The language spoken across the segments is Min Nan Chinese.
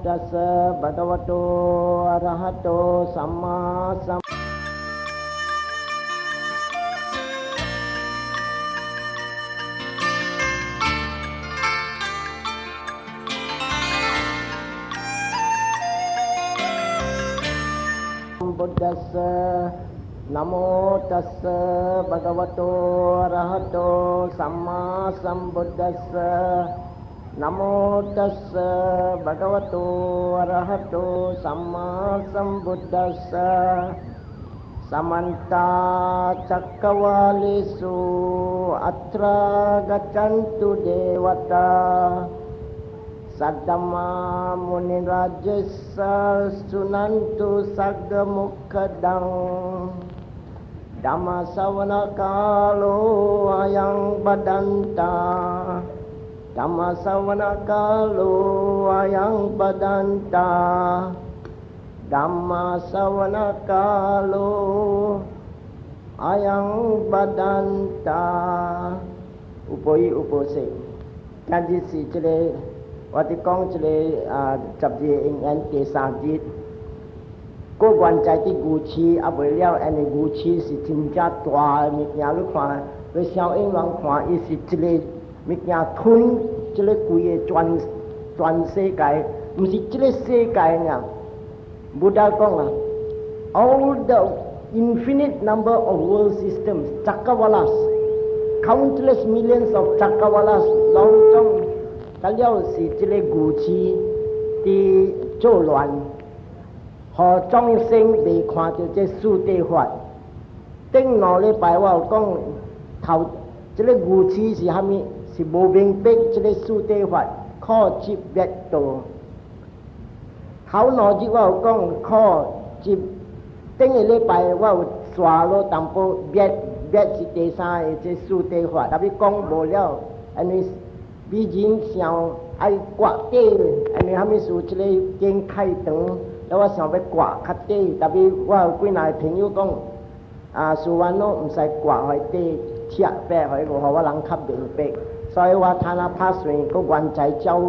tassa bhagavato arahato samma sambuddhassa namo tassa bhagavato arahato samma sambuddhassa namo tassa bhagavato arahato samma sambuddhassa samanta cakkavalesu atra gaccantu devata saddhamma muni rajassa sunantu sagga mokkadam dhamma savana kalo ayang bhadanta dhamma savana kalo ayang bhadanta dhamma savana kalo ayang bhadanta 有報有報說，今日是這個，我佇講這個啊十二因緣第三日，閣原在佇牛市猶未了，因為牛市是真正大的物件，你看，你小英人看，伊是一個物件吞這個規個全全世界，毋是這個世界爾。Buddha 講啊，all the infinite number of world systems, cakavalas, countless millions of cakavalas，攏總，甲了是這個牛市佇作亂，予眾生未看著這四諦法。頂兩禮拜我有講頭，這個愚癡是蝦米？是無明白這個四諦法，苦集滅道。頭兩日我有講苦集，頂個禮拜我有刷落淡薄滅滅是第三個這四諦法，特別講無了，因為比人想愛割短，因為蝦米事？這個經太長，了我想欲割較短，特別我有幾若個朋友講，啊，事完咯，毋使割予短，切白予予我人較明白，所以我攤仔拍算，閣原在照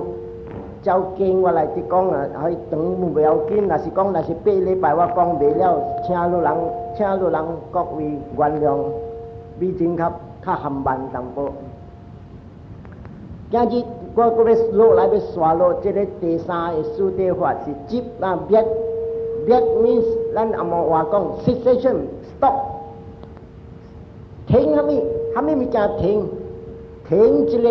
照經我來佇講啊，予長無要緊，若是講若是八禮拜我講袂了，請汝人請汝人各位原諒，比前較較含慢淡薄。今日我閣欲落來欲刷落，這個第三個四諦法是集啊滅滅 means 咱紅毛話講 cessation stop 停蝦米蝦米物件停停這個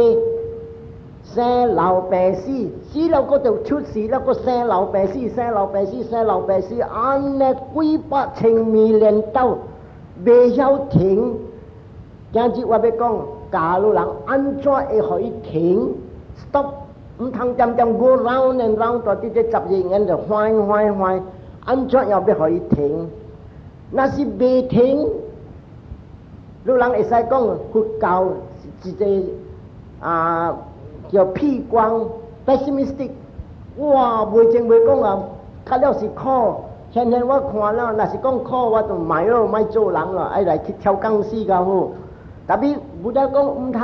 生老病死，死了閣就出世了，閣生老病死，生老病死，生老病死，按呢幾百千萬年斗袂曉停。今日我欲講教汝人按怎會予伊停？stop，毋通恬恬 go round and round，蹛佇這十二因緣就轉轉轉，按怎樣欲予伊停？若是袂停，汝人會使講佛教是一個啊叫悲觀 pessimistic，哇，袂情袂講啊，較了是苦。現在我看了，若是講苦，我就莫咯，莫做人咯，愛來去超鋼絲較好。特別 Buddha 講毋通，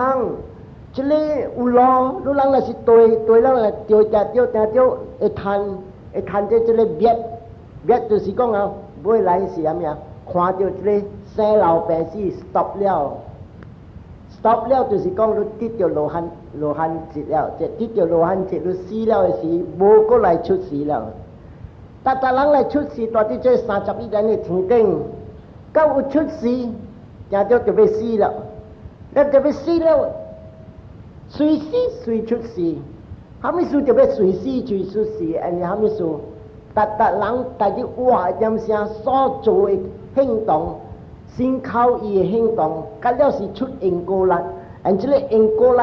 這個有路，汝人若是對對了，對定對定對，會趁會趁這這個滅滅，就是講啊，尾來是啥物啊？看著這個生老病死 stop 了，stop 了就是講你得著羅漢羅漢一了，即得著羅漢一，你死了的時，無閣來出世了。逐逐人來出世，蹛佇這三十一年的天頂，到有出世，定著就欲死了。你就欲死了，隨死隨出世，蝦米事就欲隨死隨出世，因為蝦米事？逐逐人逐日活一點聲所做的行動，身口意的行動，甲了是出因果力，而這個因果力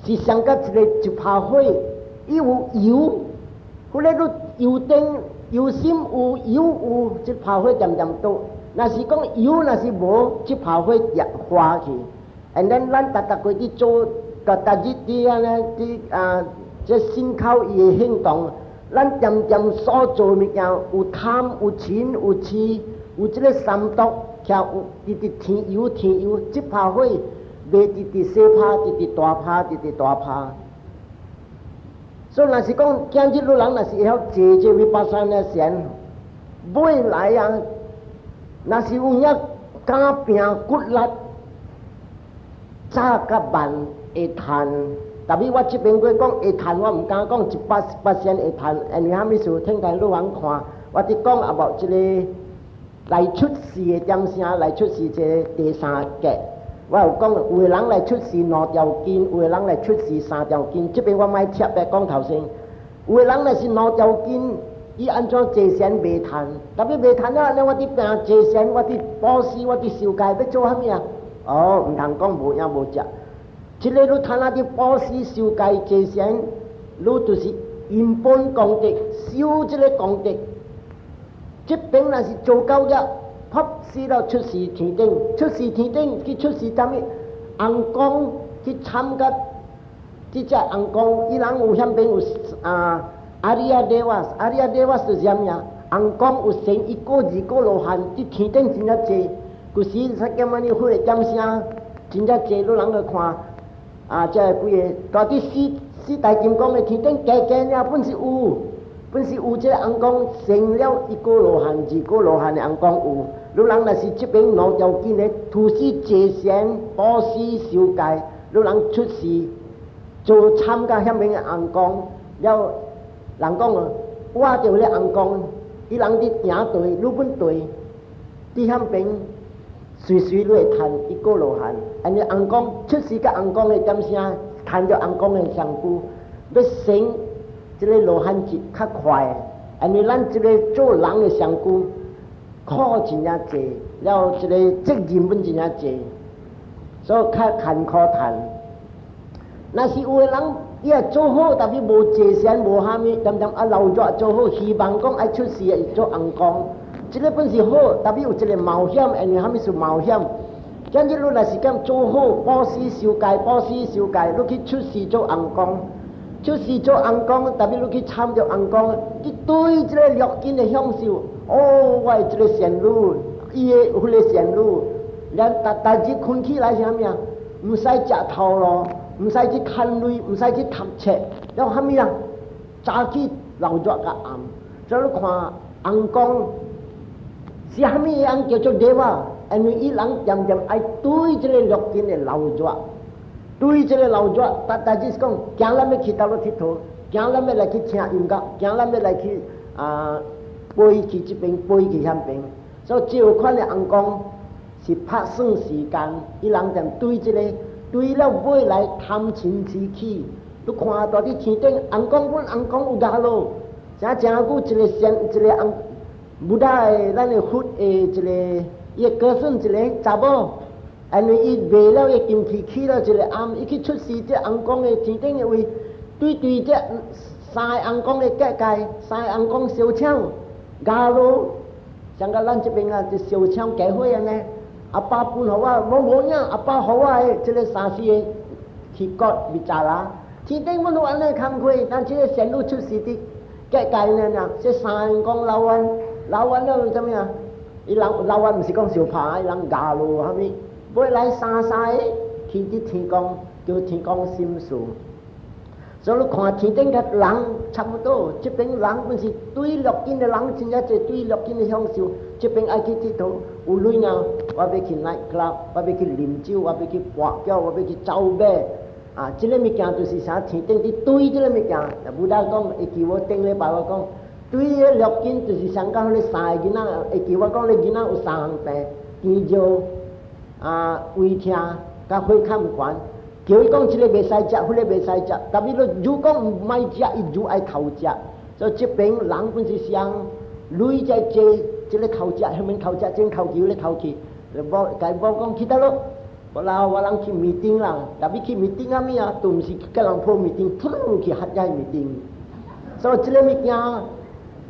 是像佮一個一拍火，伊有油，彼個你油燈油心有油有，這拍火恬恬倒。若是講油若是無，這拍火也化去。And then 咱逐逐過佇做，逐逐日佇按呢佇啊，這身口意的行動，咱恬恬所做物件有貪有嗔有痴，有這個三毒，徛有直直添油添油，這拍火袂直直細拍，直直大拍，直直大拍。所以若是講今日汝人若是會曉坐這 vipassana 禪，未來啊，若是有影敢拼骨力，早佮慢會趁。特別我這邊過講會趁，我毋敢講100%會趁，因為啥物事？聽台汝通看，我佇講 about 這個來出世的點聲，來出世這個第三格。我有講，有的人來出世兩條筋，有的人來出世三條筋。這邊我莫特別講頭先。有的人若是兩條筋，伊按怎坐禪袂趁？特別袂趁了，我佇拼坐禪，我佇布施，我佇受戒，欲做啥物啊？哦，毋通講無影無跡。這個你趁啊佇布施、受戒、坐禪，你就是因本功德，修這個功德。這邊若是做到了，噗死了出世天頂，出世天頂去出世啥物？尪公去參加，這隻尪公，伊人有遐邊有啊，Arya Devas，Arya Devas 是啥物啊？尪公有成一個二個羅漢，佇天頂真正濟。舊時釋迦牟尼佛的點聲，真正濟，汝人去看。啊，這幾个，到佇四四大金剛的天頂，加加爾本是有，本是有這個尪公成了一個羅漢、二個羅漢的尪公有。汝人若是這邊兩條筋的，屠死坐禪、布施、受戒，汝人出世做參加遐邊的尪公，了人講啊，我著咧尪公，伊人佇行對，汝本對，佇遐邊隨時你會趁一個羅漢。按呢尪公出世佮尪公的點聲，趁著尪公的身軀，欲成這个羅漢級較快。因為咱這个做人的身軀苦真正濟，了這个責任本真正濟，所以較艱苦趁。若是有的人，伊也做好，但是無坐禪無蝦米，點點啊留著做好，希望講愛出世會做尪公，這个本是好，但是有一个冒險，因為蝦米是冒險？今日你若是講做好，布施受戒，布施受戒，你去出世做尪公，出世做尪公，特別你去參著尪公，你對這個六根的享受，哦，我的這个仙女，伊的彼个仙女，咱逐逐日睏起來是啥物啊？毋使食頭路，毋使去趁鐳，毋使去讀冊，了蝦米啊？早起鬧熱佮暗，所以你看尪公是蝦米人叫做 deva？因為伊人漸漸愛對這个六根的鬧熱，對這个鬧熱，逐逐日講，今咱欲去佗落𨑨迌，今咱欲來去聽音樂，今咱欲來去啊飛去這邊，飛去遐邊，所以這款的尪公是拍算時間，伊人就對這個對了尾來貪嗔癡起，你看到佇天頂，尪公阮尪公有牙路，誠誠久一个仙一个尪，Buddha 的咱的佛的一个。伊的哥孫一个查某，因為伊賣了伊金器，起了一个庵，伊去出世這尪公的天頂的位，對對這三个尪公的結界，三个尪公相搶，牙路，像個咱這邊啊，就相搶結伙按呢。阿爸分予我，無無影，阿爸予我的這个三四个去割蜜渣啦。天頂阮都按呢工課，咱這个仙女出世佇結界呢爾，這三个公老冤，老冤了怎麼樣？伊人老冤毋是講相拍，伊人咬落蝦米，尾來三三個去佇天宮，叫天宮審事。所以你看天頂個人差不多，這邊人本是對六根的人真正濟對六根的享受，這邊愛去𨑨迌，有鐳啊，我欲去 night club，我欲去啉酒，我欲去跋筊，我欲去走馬。啊，這个物件就是啥？天頂佇對這个物件，Buddha 講，會記我頂禮拜我講，對个六根就是上講彼三个囡仔，會記我講你囡仔有三項病，甜尿啊、胃疼、佮血較毋懸。叫伊講這个袂使食，彼个袂使食，但是你如講毋愛食，伊愈愛偷食。所以這邊人本是想鐳在濟，這个偷食，彼邊偷食，這邊偷去，彼个偷去，無共某講去佗落？無啦，我人去 meeting 啦，特別去 meeting 啥物啊，都毋是佮人破 meeting，噗去合遐 meeting。所以這个物件，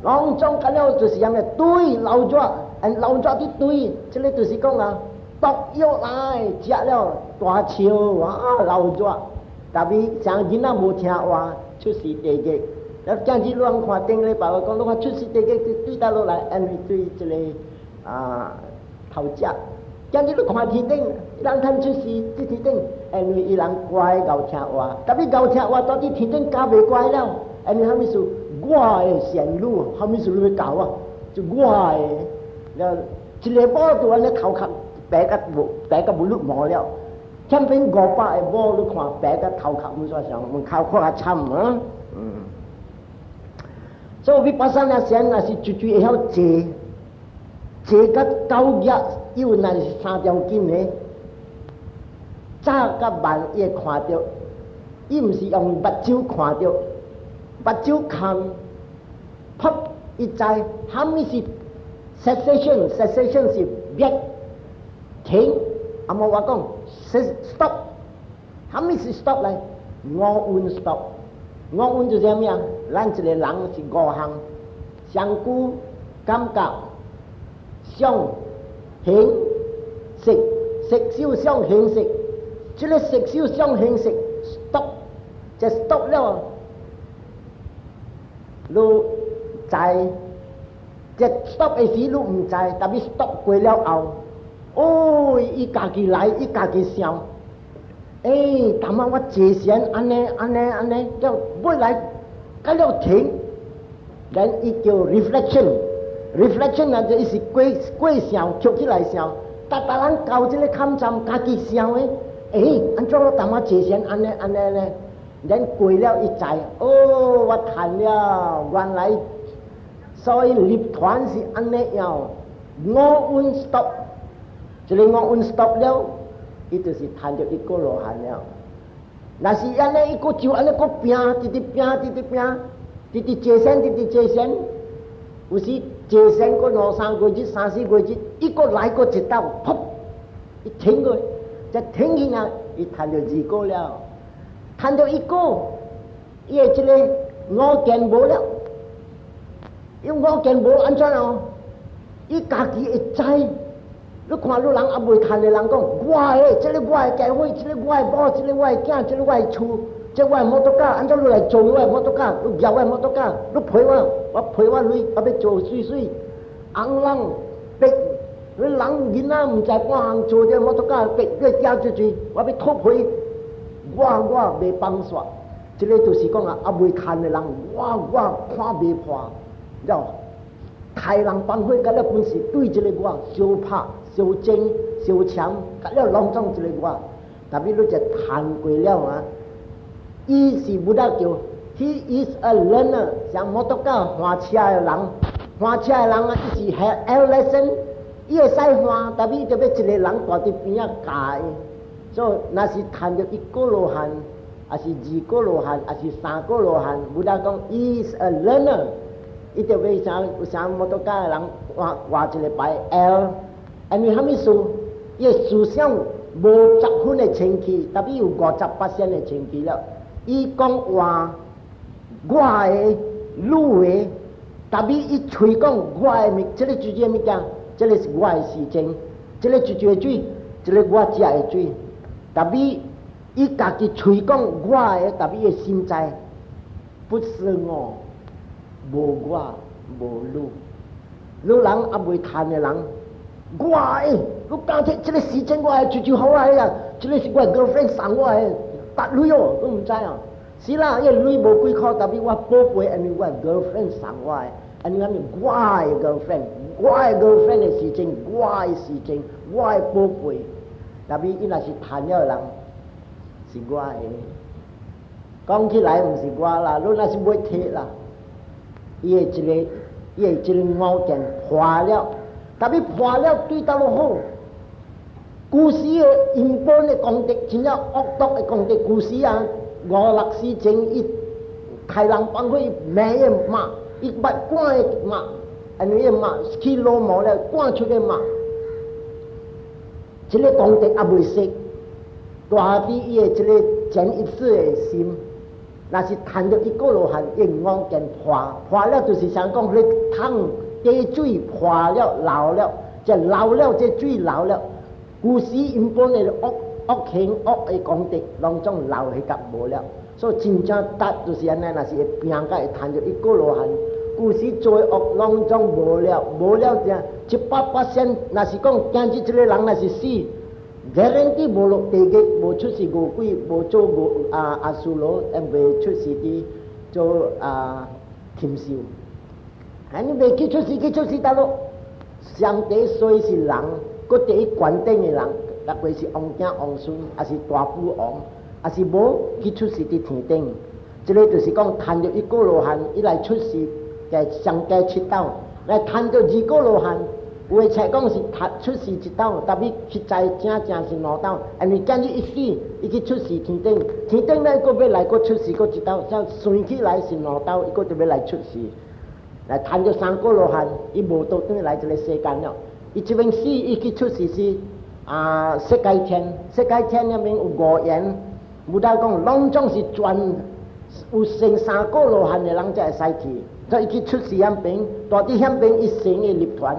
攏總甲了就是按呢，對老熱，按老熱佇對，這个就是講啊。毒藥來食了大笑啊流熱，特別像囡仔無聽話，出世地獄。了今日攏看頂禮拜我講，你看出世地獄對佗落來，因為對這个啊偷食。今日你看天頂，人趁出世佇天頂，因為伊人乖𠢕聽話，特別𠢕聽話，到佇天頂較袂乖了。因為啥物事？我的仙女，啥物事你欲教我？就我的，了一个某就按呢頭殼白甲無白甲無綠毛了，欠變500個某你看白甲頭殼毋煞相，頭殼較慘啊！所以 vipassana 禪若是絕對會曉坐，坐甲九日，有若是三條筋的，早甲晚伊會看著，伊毋是用目睭看著，目睭看，啪，伊知啥物是 cessation，cessation 是滅停，啊無我講 stop，啥物是 stop 來？五蘊 stop，五蘊就是啥物啊？咱一個人是五項：身軀、感覺、想、行、識、色、受、想、行、識。這個色受想行識 stop，就 stop 了，你知，這 stop 的時你毋知，但是 stop 過了後，哦，伊家己來，伊家己想，欸，淡仔我坐禪按呢按呢按呢，了尾來，甲了停，咱伊叫 reflection，reflection 啊，就是過過想，吸起來想，逐逐人到這個坎站，家己想的。欸，按怎我淡仔坐禪按呢按呢按呢，咱過了伊知，哦，我趁了，原來所以入團是按呢樣，五蘊 stop，這個五蘊 stop 了，伊就是趁著一果羅漢了。若是按呢，伊閣就按呢閣拼，直直拼，直直拼，直直坐禪，直直坐禪，有時坐禪閣兩三個月、三四個月，伊閣來閣一道，噗，伊停過。才停起來，伊趁著二果了，趁著一果，伊的這個我見無了，因為我見無按怎哦？伊家己會知，你看你人猶未趁的人講，我的，這個我的家伙，這個我的某，這個我的囝，這個我的厝，這個我的摩托車，按怎你來做我的摩托車？你舉我的摩托車，你賠我，我賠我鐳，我欲做媠媠，紅人白。你人囡仔毋知半項做這摩托車，白你寄出去，我欲討賠，我我袂放煞。這個就是講啊，猶未趁的人，我我看袂破，了，刣人放火，甲了本是對這個我相拍、相爭、相搶，甲了攏總這個我。但是你這趁過了啊，伊是 Buddha 叫，He is a learner，像摩托車換車的人，換車的人啊，伊是 have lesson。伊會使換，但伊就欲一個人蹛佇邊仔教伊。所以若是趁著一果羅漢，抑是二果羅漢，抑是三果羅漢，Buddha 講，he is a learner，伊就欲啥有啥摩托車的人掛掛一個牌 L，因為啥物事？伊的思想無十分的清氣，但伊有50%的清氣了。伊講話我的、你的，但伊喙講我的物，這個主這物件。這個是我的時間，這個一水水，這個我食的水。但伊伊家己喙講我的，但伊的心知不是我，無我無汝。汝人猶未趁的人，我的，你敢摕這個時間我的就就好啊！這個是我的 girlfriend 送我的，達鐳哦，你毋知哦。是啦，伊鐳無幾箍，但伊我寶貝，因為我 girlfriend 送我的，因為我的 girlfriend。我的 girlfriend 的時陣，我的時陣，我的寶貝，但伊伊若是趁了的人，是我的。講起來毋是我啦，你若是欲提啦，伊的這個，伊的這個我見破了，但伊破了對佗落好。古時的因本的功德，真正惡毒的功德，古時啊，五六時前伊刣人放火罵伊罵，伊捌趕伊罵。因為伊罵去老毛了，趕出去罵，這個功德猶未息，大比伊的這個前一世的心，若是趁著一果羅漢，伊我見破破了，就是想講彼桶滴水破了漏了，這漏了這水漏了，古時因本的惡惡行惡的功德，攏總漏去甲無了，所以真正得就是按呢，若是會拼甲會趁著一果羅漢。古時做惡攏總無了，無了者100%。若是講今日這個人若是死，guarantee 無落地獄，無出世餓鬼，無做餓啊阿修羅，也袂出世佇做啊禽獸。啊，你袂去出世，去出世得囉。上帝衰是人，閣第一懸頂的人，特別是王囝王孫，抑是大富王，抑是無去出世佇天頂。這个就是講，趁著一果羅漢，伊來出世嘅上加七斗，來趁著二果羅漢，有的冊講是出世一斗，特別實在正正是兩斗。因為今日一死，伊去出世天頂，天頂咧閣欲來閣出世閣一斗，才算起來是兩斗，伊閣就欲來出世。來趁著三果羅漢，伊無倒轉來這个世間了。伊這邊死，伊去出世是啊，色界天，色界天入面有五緣，Buddha 講攏總是全有成三果羅漢的人才會使去。所以伊去出世遐邊，蹛佇遐邊伊成個涅槃，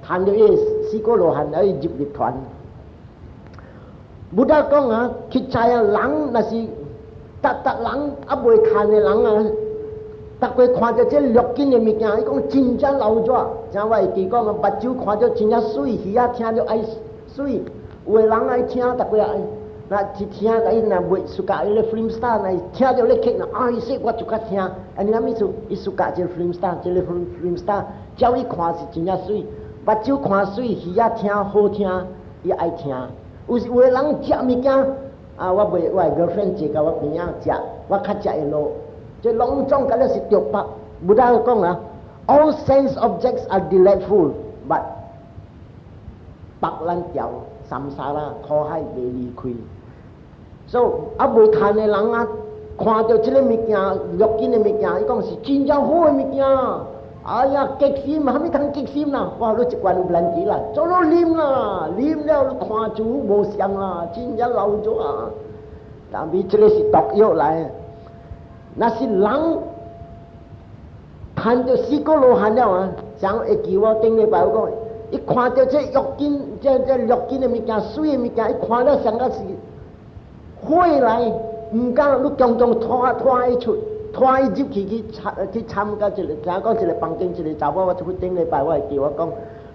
趁著伊四果羅漢來入涅槃。Buddha 講啊，去知啊，人若是逐逐人猶未趁的人啊。逐個看著這六根的物件，伊講真正流熱。像我會記講啊，目睭看著真正媠，耳仔聽著愛媠。有的人愛聽，逐個愛，若一聽，伊若袂 suka 彼个 film star，若聽著咧曲，愛說我就較聽。按呢啥物事？伊 suka 這個 film star，這個 film star，照伊看是真正媠，目睭看媠，耳仔聽好聽，伊愛聽。有時有的人食物件，啊，我袂我的 girlfriend 坐共我邊仔食，我較食會落。這攏總敢若是著縛。Buddha 講啊，all sense objects are delightful，but 縛咱條 samsara 苦海袂離開。所以猶未趁的人啊，看著這个物件，六根的物件，伊講是真正好的物件。哎呀，激心，啥物通激心啦？哇，你一罐有難題啦，做落啉啦，啉了你看就無相啦，真正老咗啊！但係這个是毒藥來。若是人趁著四果羅漢了啊，像會記我頂禮拜我講，伊看著這欲根，這六根的物件，媠的物件，伊看了像個是火來，毋敢你強強拖拖伊出，拖伊入去去參去參加一个，怎講一个房間一个查某，我頂禮拜我會記我講，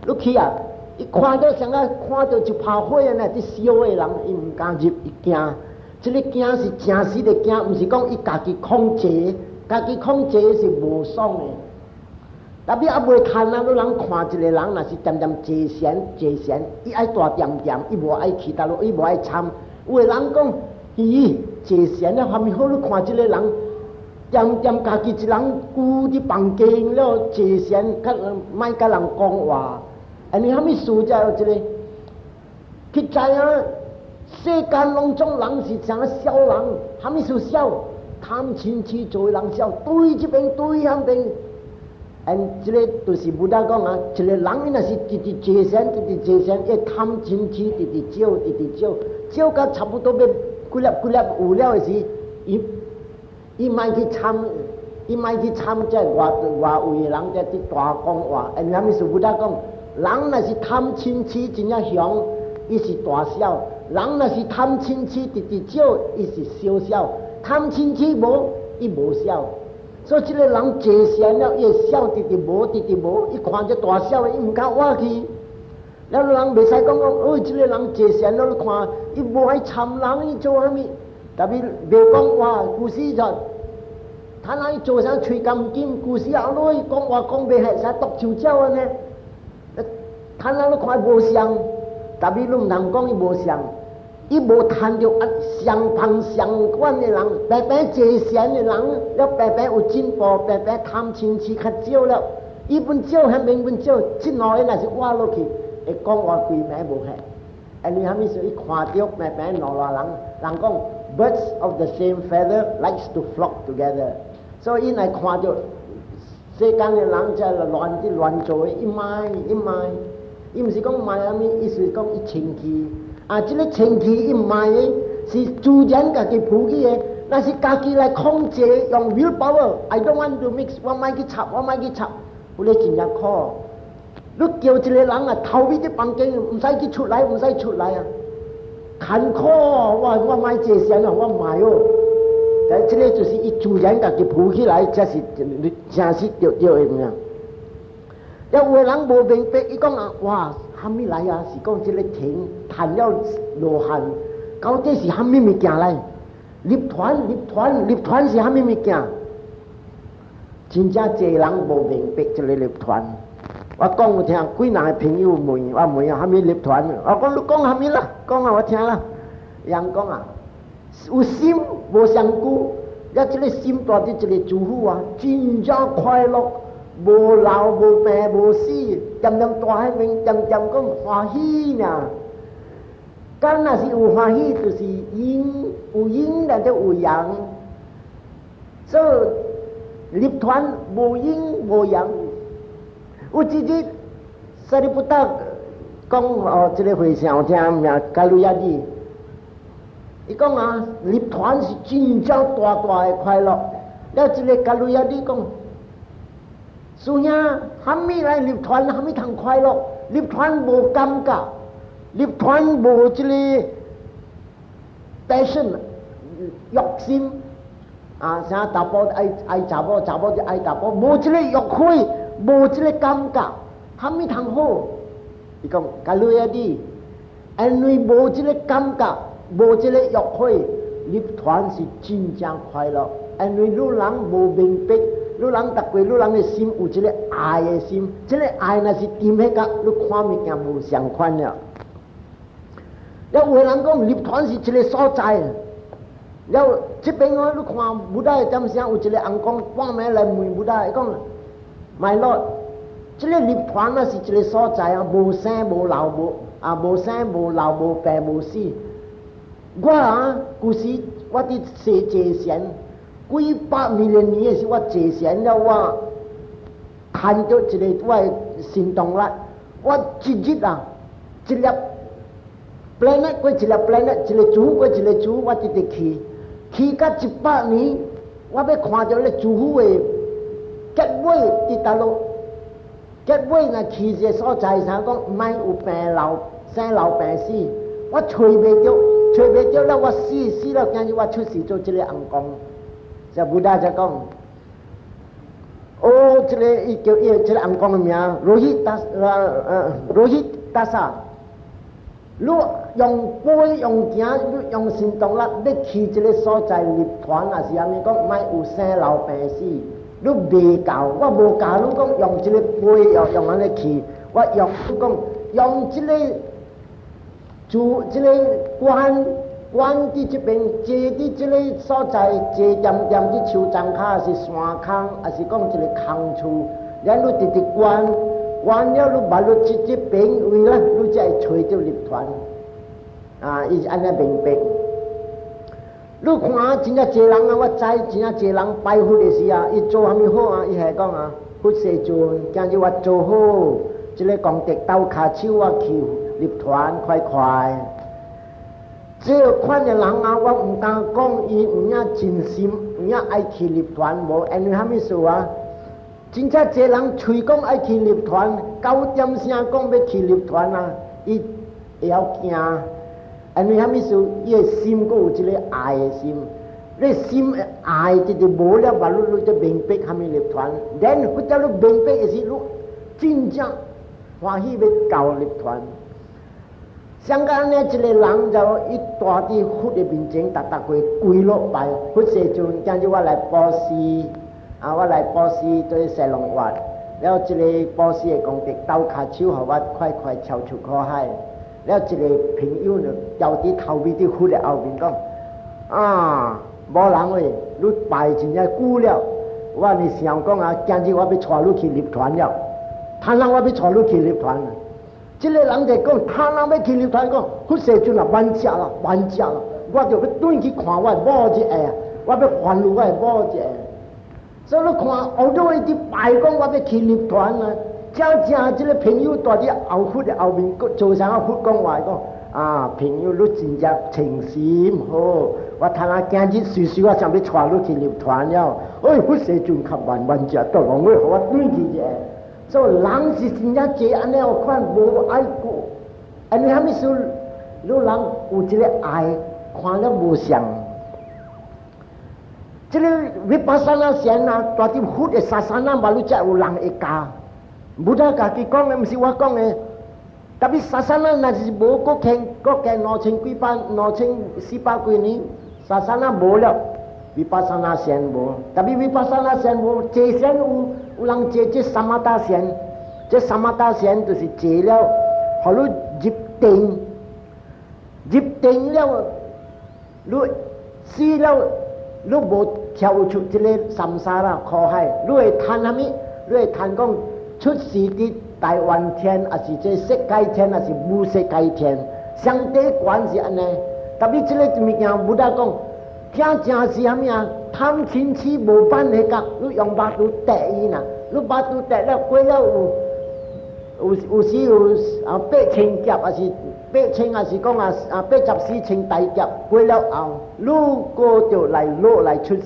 你去啊，伊看著像個看著就拍火按呢，佇燒的人，伊毋敢入，伊驚。這个驚是誠實的驚，毋是講伊家己控制，家己控制是無爽的。特別猶未趁啊，你人看一個人，若是恬恬坐禪坐禪，伊愛蹛恬恬，伊無愛去佗落，伊無愛參。有的人講，咦，坐禪了，蝦米好？你看這个人，恬恬家己一人孤佇房間了坐禪，較莫佮人講話。按呢蝦米事才有這个？去知影世間攏總人是啥痟人，蝦米事痟？貪嗔痴做人痟，對這邊對遐邊。嗯，這个就是 Buddha 講啊，一个人伊若是直直坐禪，直直坐禪，伊貪嗔痴直直少，直直少，少到差不多欲幾粒幾粒有了的時，伊伊莫去參，伊莫去參這外外圍的人在佇大講話。嗯，啥物事 Buddha 講，人若是貪嗔痴真正強，伊是大痟；人若是貪嗔痴直直少，伊是小痟；貪嗔痴無，伊無痟。所以這个人坐禪了，伊會痟直直無，直直無。伊看這大痟的，伊毋敢活去。了人袂使講講，哦，這个人坐禪了，你看伊無愛參人，伊做啥物？特別袂講話，舊時就，他那伊做啥喙甘緊，舊時後落伊講話講袂曉，使毒樹鳥按呢。他那你看無相，特別你毋通講伊無相。伊無趁著啊，相旁相關的人，白白坐禪的人，了白白有進步，白白貪嗔痴較少了。伊本少，遐邊本少，這兩个若是活落去，會講話規暝無歇。啊，你啥物事？伊看著白白兩偌人，人講 birds of the same feather likes to flock together。所以伊若看著世間的人在亂佇亂做的，伊莫伊莫，伊毋是講莫啥物，伊是講伊清氣。啊，這个清氣伊毋愛的，是自然家己浮起的。若是家己來控制，用 will power，I don't want to mix，我莫去插，我莫去插，有咧真正苦。你叫一個人啊，頭尾佇房間，毋使去出來，毋使出來啊，艱苦，我我莫坐禪啊，我莫哦。但這个就是伊自然家己浮起來，才是誠實著對的物件。有的人無明白，伊講啊，哇，蝦米來啊？是講這个天趁了羅漢，到底是蝦米物件來？涅槃，涅槃，涅槃是蝦米物件？真正濟人無明白這个涅槃。我講有聽幾人的朋友問我問啊，啥物涅槃？我講你講啥物啦？講啊，我聽啦。人講啊，有心無相顧，了這个心蹛佇一个諸佛啊，真正快樂，無老無病無死，恬恬蹛彼面，恬恬講歡喜呢。敢若是有歡喜，就是陰，有陰，咱就有陽。所以涅槃無陰無陽。有一日，沙利布達講哦，這个和尚聽名加魯亞爾，伊講啊，涅槃是真正大大的快樂。了，這个加魯亞爾講，師兄，啥物來涅槃？啥物通快樂？涅槃無感覺，涅槃無這个 passion 欲心啊，啥查埔愛愛查某，查某就愛查埔，無這个欲火，無這个感覺，啥物通好？伊講加魯亞爾，因為無這个感覺，無這个欲火，涅槃是真正快樂。因為你人無明白，你人逐過你人的心有這个愛的心，這个愛若是沉彼個，你看物件無相款了。了有的人講涅槃是一个所在，了這邊我你看 Buddha 點聲有一个翁公半暝來問 Buddha，伊講，My Lord，這个涅槃啊是一个所在啊，無生無老無啊，無生無老無病無死。我啊，舊時我佇世坐禪，幾百萬年的時我坐禪了，我看到一个我的神通力，我一日啊，一粒 planet 過一粒 planet，一个珠過一个珠，我直直去，去到100年，我欲看著咧諸佛的結尾佇佗落，結尾若去一个所在，啥講毋愛有病老生老病死，我揣袂著，揣袂著了，我死死了，今日我出世做這个翁公，就 Buddha 就講，哦，這个伊叫伊這个翁公的名，羅希達羅希達薩。你用飛用行，你用神動力，你去這个所在涅槃，也是啥物講，莫有生老病死。你袂教，我無教你講用這个飛用用按呢去，我用你講用這个住這个觀觀佇這邊，坐佇這个所在，坐恬恬佇樹叢跤，是山空，抑是講一个空厝，咱你直直觀。觀了你捌你這這邊位啦，你才會揣著涅槃。啊，伊是按呢明白。你看真正濟人啊，我知真正濟人拜佛的時啊，伊做啥物好啊？伊係講啊，佛世尊，今日我做好，這个功德鬥跤手我去涅槃快快。這款的人啊，我毋敢講伊有影真心，有影愛去涅槃無？因為啥物事啊？真正濟人喙講愛去涅槃，9點聲講欲去涅槃啊，伊會曉驚。因為啥物事？伊的心閣有這个愛的心，你心愛直直無了，嘛你你就明白啥物涅槃。然後者你明白的時，你真正歡喜欲到涅槃。像講呢，一个人就伊蹛佇佛的面前，逐逐過跪落拜佛世尊，今日我來布施。啊！我來布施對西龍活，了這个布施的功德，鬥跤手，予我快快超出苦海。了一个朋友呢，蹛佇頭尾佇佛的後面講：啊，某人喂，你拜真正久了，我呢想講啊，今日我欲帶你去涅槃了。他人我欲帶你去涅槃。這个人就講，他人欲去涅槃，講佛世尊啊，慢食啦，慢食啦，我就欲轉去看我的某一個，我欲還我的某一個。所以你看，後頭伊佇拜講，我欲去涅槃啊！正正這个朋友蹛佇後佛的後面，做啥佛講話講啊？朋友你真正誠心好，我睇下今日隨時我想欲帶你去涅槃了。哎，佛世尊較慢慢食，到講我予我轉去者。所以人是真正這按呢款無愛過，因為啥物事？你人有這个愛，看了無相。這个 vipassana 禪啊，蹛佇佛的 sasana，嘛你才有人會教。Buddha 家己講的，毋是我講的。Tapi sasana 若是無閣傾，閣加兩千幾百、2400幾年，sasana 無了， Vipassana 禪無，特別 Vipassana 禪無，坐禪有，有人坐這 Samatha 禪，這 Samatha 禪就是坐了，予你入定，入定了，你死了，你無跳出這个 samsara 苦海，你會趁啥物？你會趁講出世佇大梵天，抑是這色界天，抑是無色界天，上底懸是按呢。特別這个物件，Buddha 講，聽正是啥物啊？貪嗔痴無辦的覺，你用巴肚啄伊啦，你巴肚啄了過了有時有啊8000劫，抑是8000，抑是講啊84千大劫過了後，你閣就來落來出世，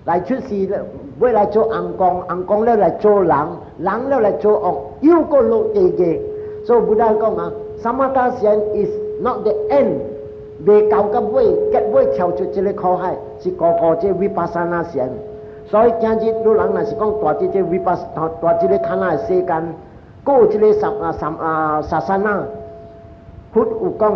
來出世了，欲來做尪公，尪公了來做人，人了來做惡，又閣落地獄。所以 Buddha 講啊，Samatha 禪 is not the end。未到到尾，結尾跳出這个苦海，是個個這 Vipassana 禪。所以今日汝人若是講蹛佇這 Vipassana，蹛這个攤仔的世間，閣有這个三啊三啊 sasana，佛有講，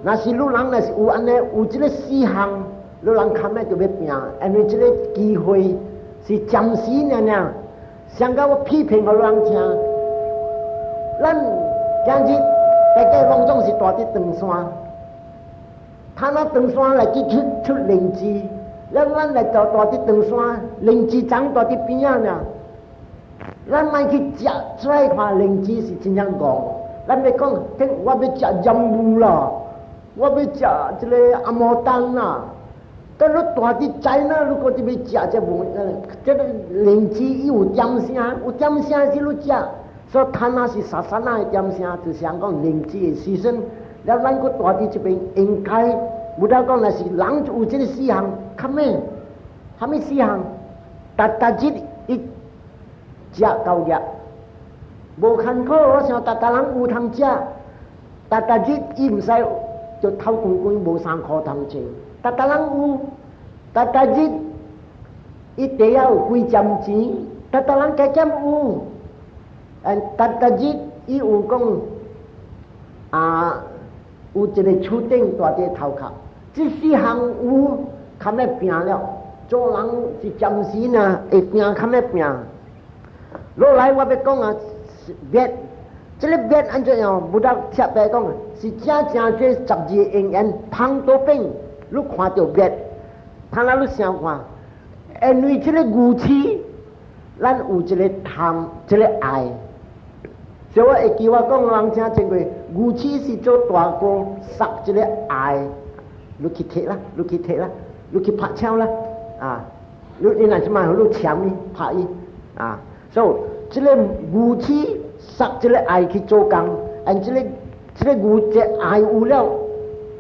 若是汝人若是有按呢，有這个四項，汝人較欲就欲拚，因為這个機會是暫時爾爾。上到我批評予汝人聽，咱今日大家攏總是蹛佇長山。他那長山來去出出靈芝，咱來就蹛佇長山，靈芝長蹛佇邊仔呢。咱莫去食，出來看靈芝是真正戇。咱欲講，聽我欲食jambu 啦，我欲食這个紅毛丹啦。但你蹛佇 China，你閣欲食這無？這个靈芝伊有點聲，有點聲是你食。所以貪那是 sasana 的點聲，就是講靈芝的時陣。了，咱閣蹛佇這邊，應該 Buddha 講，若是人有這个四項，較咩？啥物四項？逐逐日伊食夠額，無艱苦。我想逐逐人有通食，逐逐日伊毋使就頭光光無衫褲通穿。逐逐人有，逐逐日伊袋仔有幾針錢，逐逐人加減有。逐逐日伊有講啊，有一个厝頂蹛佇頭殼，這四項有，較欲拚了。做人是暫時呢，會拚較欲拚。落來我欲講啊，滅，這个滅按怎樣？Buddha 特別講，是正正這12個因緣芳多變，你看著滅，他那你想看，因為這个愚癡，咱有一个貪，這个愛。所以我會記我講人聽真過，愚癡是做大哥，殺這个愛，你去提啦，你去提啦，你去拍槍啦，啊，你若是嘛，你鉗伊拍伊，啊，所以這个愚癡殺這个愛去做工，and 這个愚這愛有了，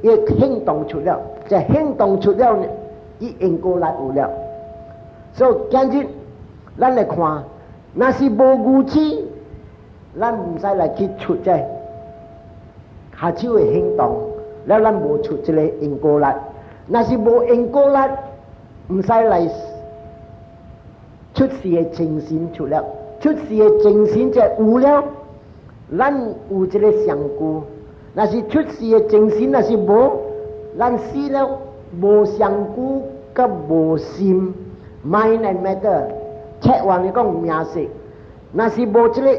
伊行動出了，這行動出了呢，伊因果力有了。所以今日咱來看，若是無愚癡，咱毋使來去出這跤手的行動，了咱無出這个因果力。若是無因果力，毋使來出世的精神出了，出世的精神就有了，咱有這个相顧。若是出世的精神若是無，咱死了無相顧，佮無心，mind and matter，切換來講名色，若是無這个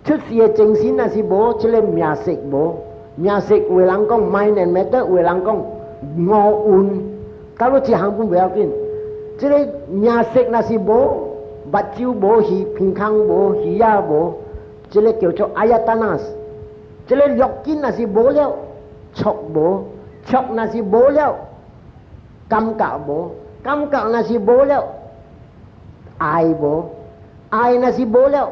出世的精神，若是無這个名色無名色，有的人講 mind and matter，有的人講五蘊，到了這項本袂要緊。這个名色若是無，目睭無耳，鼻孔無，耳仔無，這个叫做 ayatanas。這个六根若是無了，觸無，觸若是無了，感覺無，感覺若是無了，愛無，愛若是無了，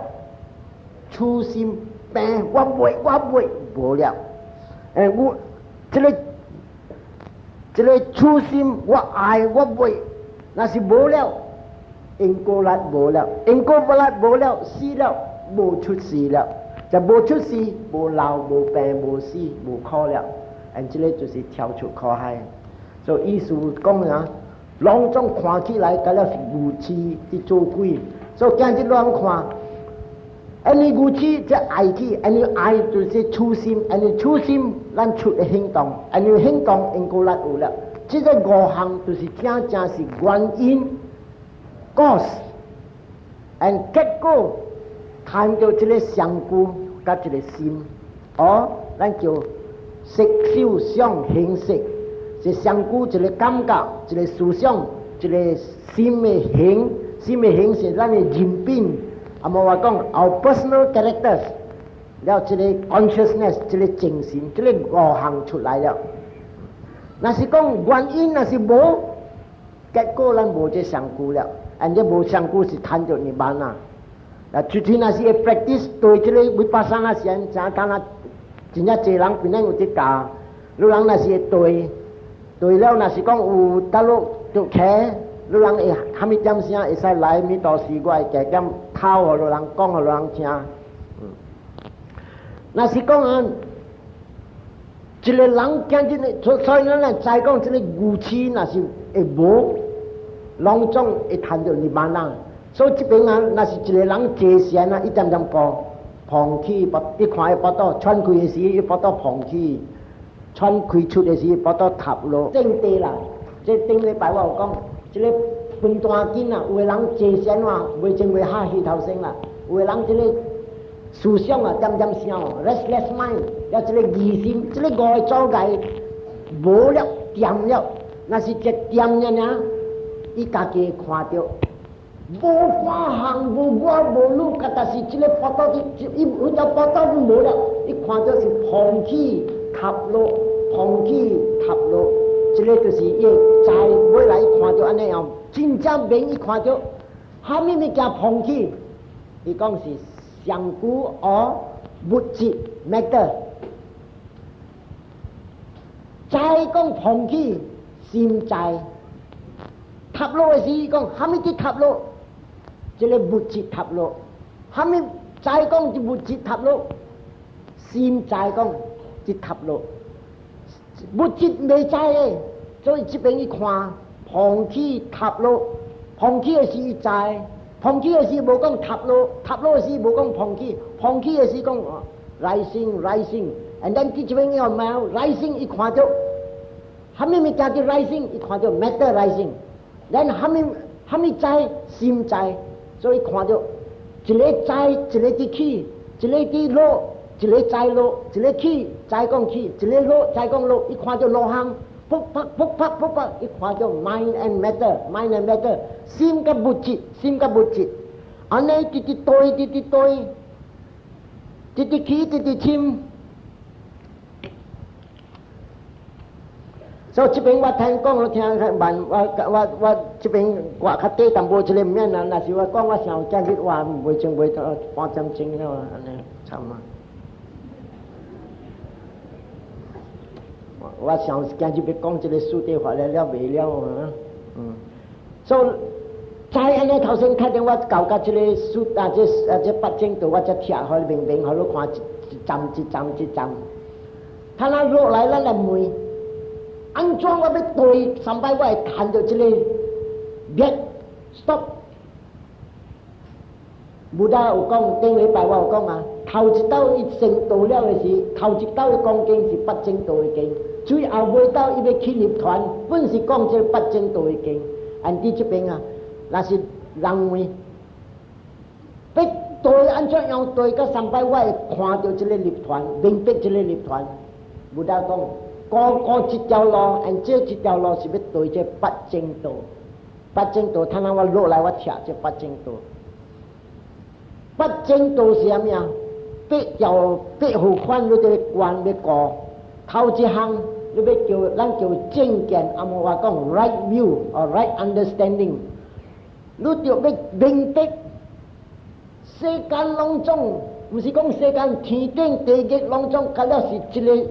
痴心病，我袂我袂無了。我這个痴心，我愛我袂，若是無了，因果力無了，因果力無了，死了無出世了，就無出世，無老無病無死無苦了，and 這个就是跳出苦海。所以意思講啊，攏總看起來，敢若是愚癡佇做鬼。所以今日亂看，因為愚癡才愛去，因為愛就是痴心，因為痴心咱出的行動，因為行動因果力有了，這個五項就是正正是原因 cause，and 結果談到這個身軀佮這個心，哦，咱叫色受想行識，是身軀一個感覺，一個思想，一個心的形，心的形是咱的人品，啊無話講 our personal characters，了這個 consciousness，這個精神，這個五項出來了。若是講原因若是無，結果咱無這身軀了，按這無身軀是趁著涅槃啊。啊，具體若是會 practice 對這個 vipassana 時，真敢若真正濟人變咱有佇教，你人若是會對，對了，若是講有倒落就騎，你人會蝦米點聲會使來，咪到時我會加減頭予你人講予你人聽。若是講啊，一個人今日，所以咱來知講這個愚痴，若是會無，攏總會趁著涅槃啊。所以這邊啊，若是一個人坐禪啊，一點點過，膨起，一看伊腹肚喘氣的時，伊腹肚膨起；喘氣出的時，腹肚塌落。正地啦，這頂禮拜我有講，這個分段經啊，有的人坐禪話，袂真袂下氣頭先啦，有的人這個思想啊，點點想，restless mind，了這個疑心，這個五個阻礙無了，恬了，若是一恬爾爾，伊家己會看著。無半項，無我無汝，但是這個腹肚的，伊有條腹肚都無了，伊看著是膨起塌落，膨起塌落，這個就是伊會知未來伊看著按呢樣，真正明伊看著，蝦米物件膨起，伊講是身軀 or 物質 matter，知講膨起，心知，塌落的時，伊講蝦米佇塌落？這個物質塌落，蝦米知講這物質塌落，心知講這塌落，物質袂知的，所以這邊一看，膨起塌落，膨起的時伊知，膨起的時無講塌落，塌落的時無講膨起，膨起的時講 rising rising，and then 這邊有冇 rising 伊看著，蝦米物件叫 rising，伊看著 matter rising，then 蝦米蝦米知心知。所以看著一個知，一個佇起，一個佇落，一個知落，一個起，知講起，一個落，知講落。伊看著兩項，噗啪噗啪噗啪，伊看著 mind and matter，mind and matter，心佮物質，心佮物質，按呢直直對，直直對，直直起，直直深。所以這邊我聽講，我聽慢，我我我這邊掛較短淡薄，這個毋免啦。若是我講，我想今日話袂穿袂到半點鐘了，按呢差毋多。我想今日欲講這個四諦法了了袂了啊，嗯。所以知按呢頭先確定我搞到這個四啊，這啊這八正道，我才拆予明明，予你看一站一站一站。他若落來，咱來問。按怎我欲對三擺我會看著這個滅 stop。Buddha 有講，頂禮拜我有講啊，頭一道伊成道了的時，頭一道伊講經是八正道的經，最後尾道伊欲去涅槃，本是講這個八正道的經。按佇這邊啊，若是人問，欲對按怎樣對到三擺我會看著這個涅槃，明白這個涅槃。Buddha 講。個個這條路，按這這條路是欲對這八正道，八正道，睇下我落來我拆這八正道。八正道是啥物啊？八條八號款，你得觀欲過。頭一項，你欲叫咱叫正見，啊無話講 right view or right understanding。你著欲明白世間攏總，毋是講世間天頂地獄攏總，敢若是一個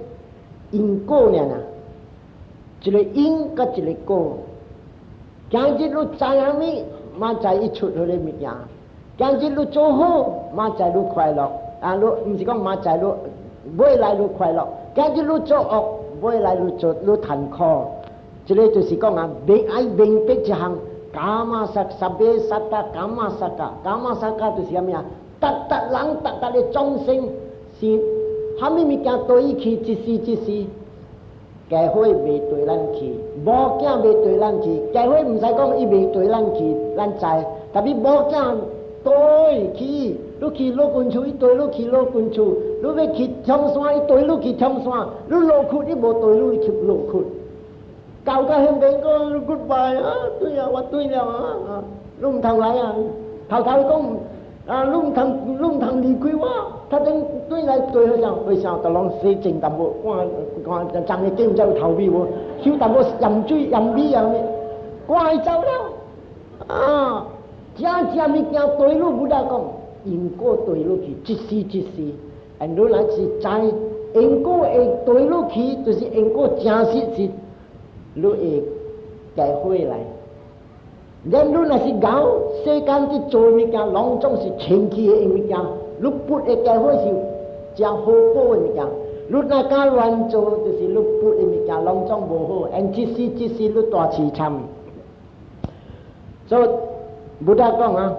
因果爾爾，一個因佮一個果。今日你知啥物，明仔伊出彼个物件。今日你做好，明仔你快樂。啊，你毋是講明仔你未來你快樂。今日你做惡，未來你做你艱苦。這個就是講啊，明愛明白一項，kamma sabbe satta kamma sacca，kamma sacca 就是啥物啊？逐逐人，逐逐个眾生是蝦米物件對伊去一時一時。家伙袂綴咱去，某囝袂綴咱去，家伙毋使講伊袂綴咱去，咱知。特別某囝綴去，你去老君厝，伊綴你去老君厝；你欲去中山，伊綴你去中山。你落窟，伊無綴你去落窟。到到彼邊講 goodbye 啊，對啊，我對了啊，你毋通來啊！頭頭講啊，你毋通，你毋通離開我。他等對來對好像，好像就攏洗淨淡薄，看看髒的見毋知有頭味無？手淡薄鹽水鹽味啊，趕伊走了。啊，正正物件綴你 Buddha 講，因果綴你去，一時一時，and 你若是知因果會綴你去，就是因果真實是你會改回來。咱你若是𠢕世間佇做物件，攏總是清氣的物件。你撥的家伙是誠好寶的物件，你若敢亂做，就是你撥的物件攏總無好，and 一時一時你大淒慘。所以 Buddha 講啊，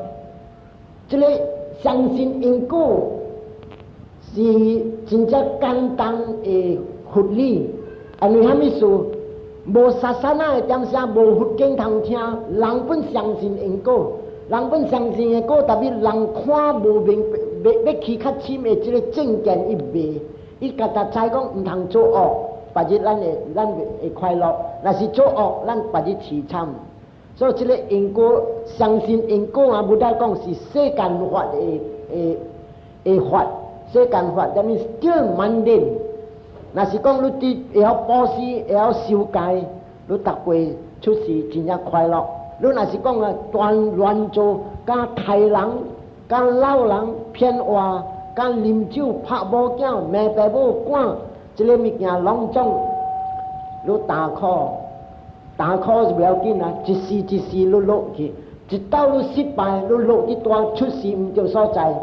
這個相信因果是真正簡單的佛理，因為啥物事？無 sasana 的點聲，無佛經通聽，人本相信因果，人本相信因果，特別人看無明白，欲去較深的這個正見伊袂，伊家己知講毋通做惡，別日咱會快樂；若是做惡，咱別日淒慘。所以這個因果，相信因果啊，Buddha 講是世間法的法，世間法，that means still mundane。若是講你佇會曉布施，會曉修戒，你逐過出世真正快樂。你若是講啊，斷亂做，敢刣人，敢摟人，騙話，敢啉酒，拍某囝，罵爸母，趕，這個物件攏總你擔苦，擔苦是袂要緊啊，一時一時你落去，一到你失敗，你落去大出世毋著所在。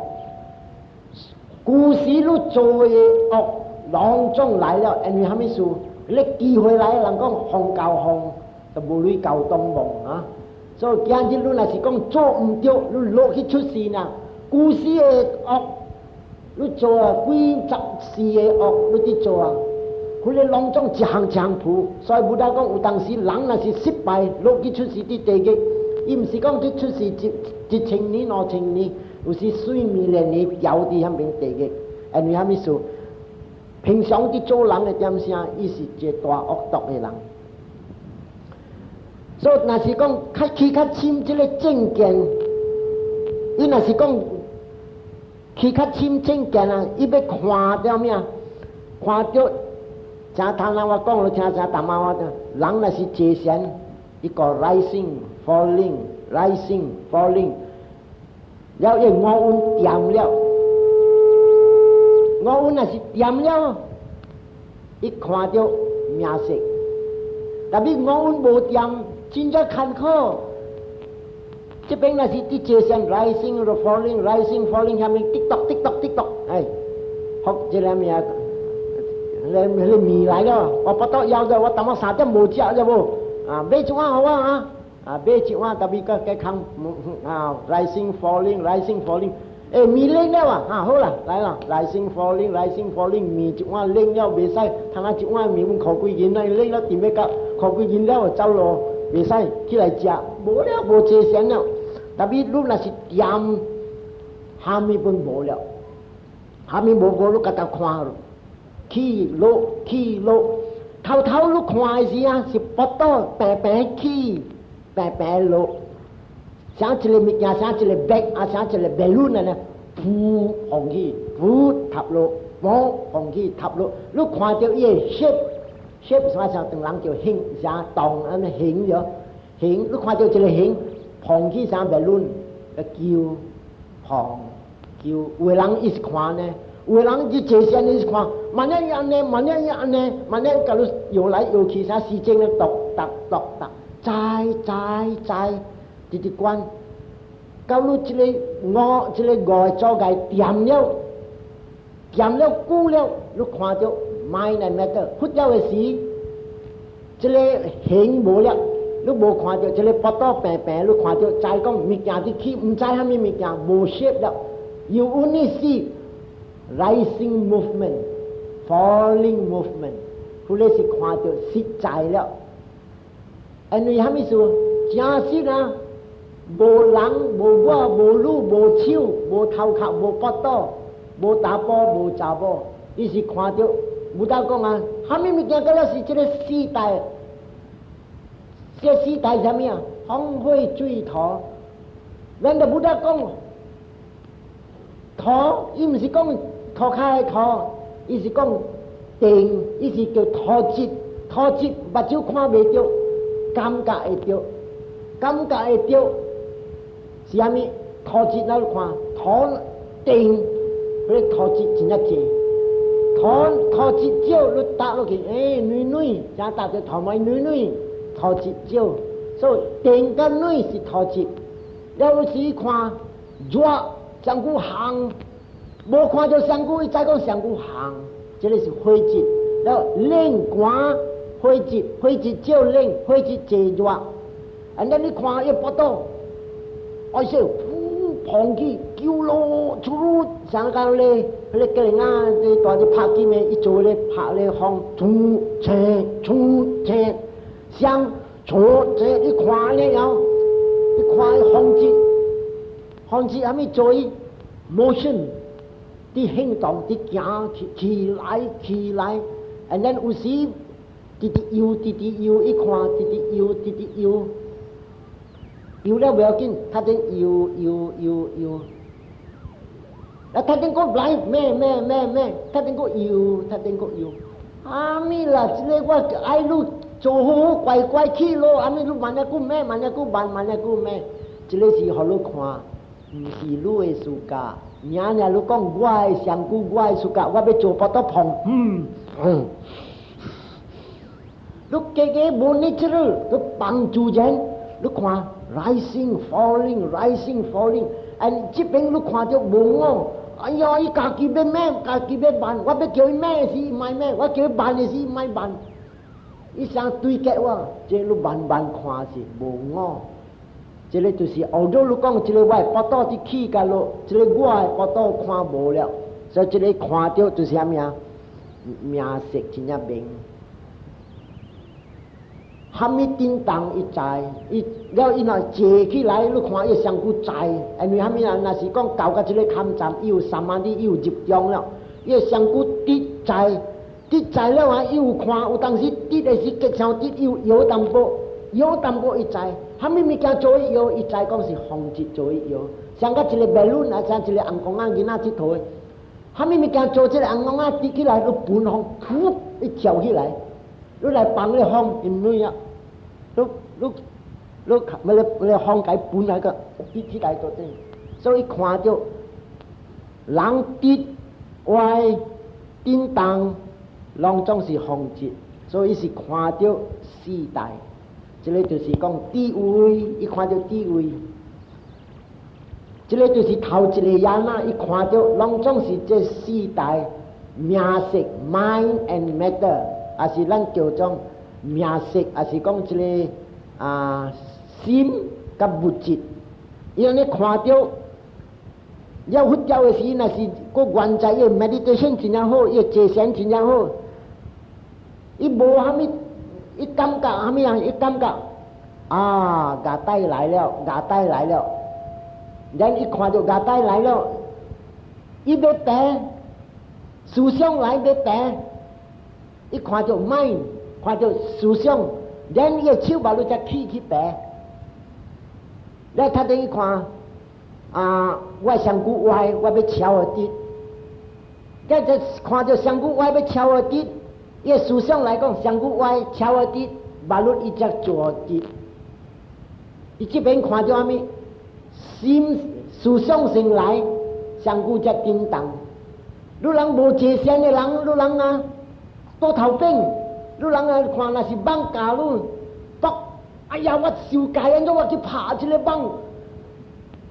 舊時你做的惡，攏總來了，因為啥物事？你機會來，人講風交風，就無鐳交東夢啊。所以今日你若是講做毋著，你落去出世呢？舊時的惡，你做啊幾十世的惡，你佇做啊，彼個攏總一項一項付。所以 Buddha 講有當時人若是失敗，落去出世佇地獄，伊毋是講佇出世一千年2千年，有時歲年年年枵佇彼邊地獄，因為啥物事？平常佇做人的點聲，伊是一個大惡毒的人。所以若是講較去較深這個正見，伊若是講去較深正見啊，伊欲看著咩？看著正頭先我講了，聽正淡仔我講，人若是坐禪，一個 rising falling rising falling，了伊五蘊恬了，五蘊若是恬了，伊看著名色，特別五蘊無恬，真正艱苦。這邊若是佇坐禪 rising falling rising falling 下面滴答滴答滴答，哎，好，這個名，那那麵來了，我腹肚枵著，我淡仔3點無食了無？啊，買一碗予我啊！啊，買一碗特別閣加空啊，rising falling rising falling，欸，麵冷了啊！啊，好啦，來啦，rising falling rising falling，麵一碗冷了袂使，通仔一碗麵阮箍幾銀仔冷了，甜欲到箍幾銀了就走路，袂使起來食，無了無坐禪了。特別你若是恬，蝦米本無了，蝦米無過你家己看，起落起落，頭頭你看的時啊是腹肚平平起，平平落，像一個物件，像一個 bag 啊，像一個 balloon 按呢，噗膨起，噗塌落，噗膨起塌落，你看著伊的 shape，shape 啥像唐人叫形，啥動按呢形著，形，你看著一個形膨起像 balloon，叫膨叫，有的人伊是看呢。有的人佇坐禪伊是看，萬一按呢，萬一按呢，萬一共你搖來搖去，啥時鐘咧，篤篤篤篤，知知知，直直觀，到你這個五個祖界恬了，恬了久了，你看著 mind and matter，佛了的時，這個形無了，你無看著這個腹肚平平，你看著知講物件佇起，毋知啥物物件，無 shape 了，you only see rising movement, falling movement. 彼個是看著實在了。因為啥物事？真實啊！無人、無我、無汝、無手、無頭殼、無腹肚、無查埔、無查某，伊是看著 Buddha 講啊，啥物物件敢若是這个四大，這四大啥物啊？風火水土。咱著 Buddha 講土，伊毋是講塗跤的土，伊是講定，伊是叫土質，土質目睭看袂著，感覺會著，感覺會著。是啥物？土質咱看土定，彼個土質真正濟。土質少，你踏落去，欸，軟軟，正踏著土咪軟軟。土質少，所以定佮軟是土質。了有時看熱，身軀烘，無看著身軀，伊知講身軀烘，這个是火質。了冷寒火質，火質少冷，火質濟熱。按呢你看伊腹肚。哎說，呼，膨起，救咯，出，啥講咧？彼個吉人啊，這大隻拍金的，伊做咧拍咧風，出，車，出，車，聲，出，車，你看了後，你看風質，風質啥物做伊 motion，佇行動，佇行起起來起來，and then 有時直直搖，直直搖，伊看直直搖，直直搖。搖了袂要緊，較陣搖搖搖搖，啊，較陣閣來咩咩咩咩，較陣閣搖，較陣閣搖，啥物啦？這個我愛你做好好乖乖去咯，按呢你慢一久咩，慢一久慢，慢一久咩？這个是予你看，毋是你的世界。爾爾你講我的身軀，我的世界，我欲做腹肚膨，嗯嗯。你加加無呢這個，你幫助人，你看 rising falling rising falling，and 這邊你看著無我，哎呀，伊家己欲咩，家己欲慢，我欲叫伊咩時伊莫咩，我叫伊慢的時伊莫慢，伊想對決我，這你慢慢看是無我。這个就是後頭你講這个我的腹肚佇起佮落，這个我的腹肚看無了，所以這个看著就是啥物啊？名色真正明。啥物叮當伊知，伊了伊若坐起來，你看伊身軀知，因為啥物啊？若是講到佮這个坎站，伊有 samadhi，伊有入中了，伊的身軀直知，直知了啊，伊有看，有當時直的是極像直，伊有搖淡薄，搖淡薄伊知，啥物物件做伊搖，伊知講是風質做伊搖，像佮一個 balloon 啊，像一個紅公仔囡仔𨑨迌的，啥物物件做這個紅公仔直起來，你盤風，噗，伊跳起來，你來放咧風，伊毋軟啊。你你你，咪你你風共盤來個，直起來就對。所以看著人直歪叮當，攏總是風質，所以是看著四大。這个就是講智慧，伊看著智慧。這个就是頭一个 yana，伊看著攏總是這四大名色 mind and matter，也是咱叫做名色，也是講這个啊心佮物質。伊按呢看著，了佛教的時，若是閣原在伊 meditation 真正好，伊坐禪真正好，伊無啥物，伊感覺啥物啊？伊感覺啊，牙帶來了，牙帶來了。咱一看著牙帶來了，伊欲爬，思想來欲爬，伊看著 mind，看著思想，連伊的手目你才起去爬。了，他等於看，啊，我身軀歪，我欲超予直。這就看著身軀歪欲超予直，伊的思想來講，身軀歪超予直，目睭伊才做直。伊這邊看著啥物？心思想先來，身軀才叮當。你人無坐禪的人，你人啊，倒頭頂，你人啊看若是蠓咬你，卜，哎呀，我受戒按怎我去拍這个蠓，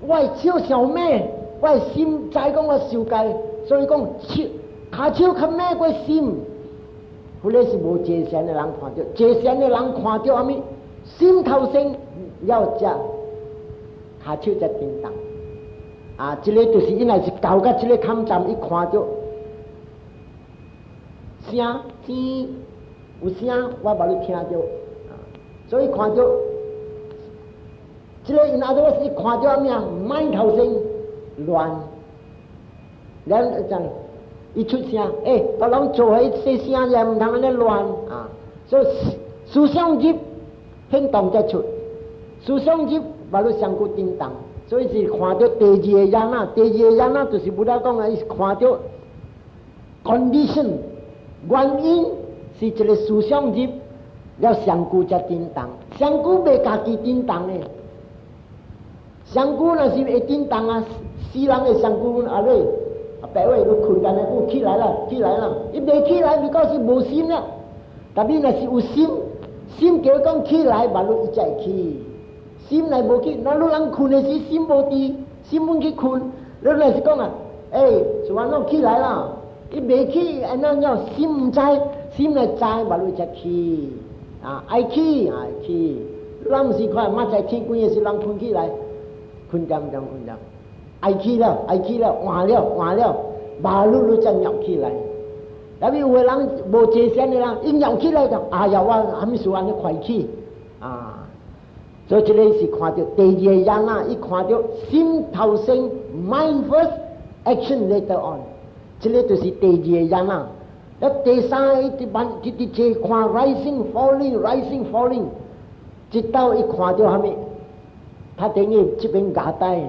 我的手傷猛，我的心知講我受戒，所以講手跤手較猛過心。彼个是無坐禪的人看著，坐禪的人看著啥物？心頭先要食。跤手才叮當，啊！這个就是伊若是到佮這个坎站，伊看著聲天有聲我無你聽著，所以看著，這個 in other words 伊看著啥物？mind 頭先亂，咱講伊出聲，欸，別人做彼細聲也毋通按呢亂啊，所以思想入，行動才出，思想入，無你身軀震動，所以是看著第二个樣啊，第二个樣啊，就是佛講的，伊是看著 condition 原因是一个思想入了身軀才震動，身軀袂家己震動的，身軀若是會震動啊，死人的身軀阿咧，阿白話你睏干呢久起來啦，起來啦，伊袂起來，because 是無心啦。但你若是有心，心叫講起來，嘛你伊才會起。心若無起，那你人睏的時心無佇，心阮去睏，你若是講啊，欸，是安怎起來啦？伊袂起，按怎樣？心毋知，心若知，嘛你才起。啊，愛起愛起，咱毋是看，明仔天光的時人睏起來，睏點點睏點，愛起了，愛起了，換了換了，馬路你才搖起來。特別有的人無坐禪的人，一搖起來就，哎呀，我啥物事按呢快起啊！所以這个是看著第二个樣啊，伊看著心頭先 mind first, action later on，這个就是第二个樣啊。那第三个一直慢一直坐看 rising falling rising falling，直到伊看著啥物，他等於這邊牙帶，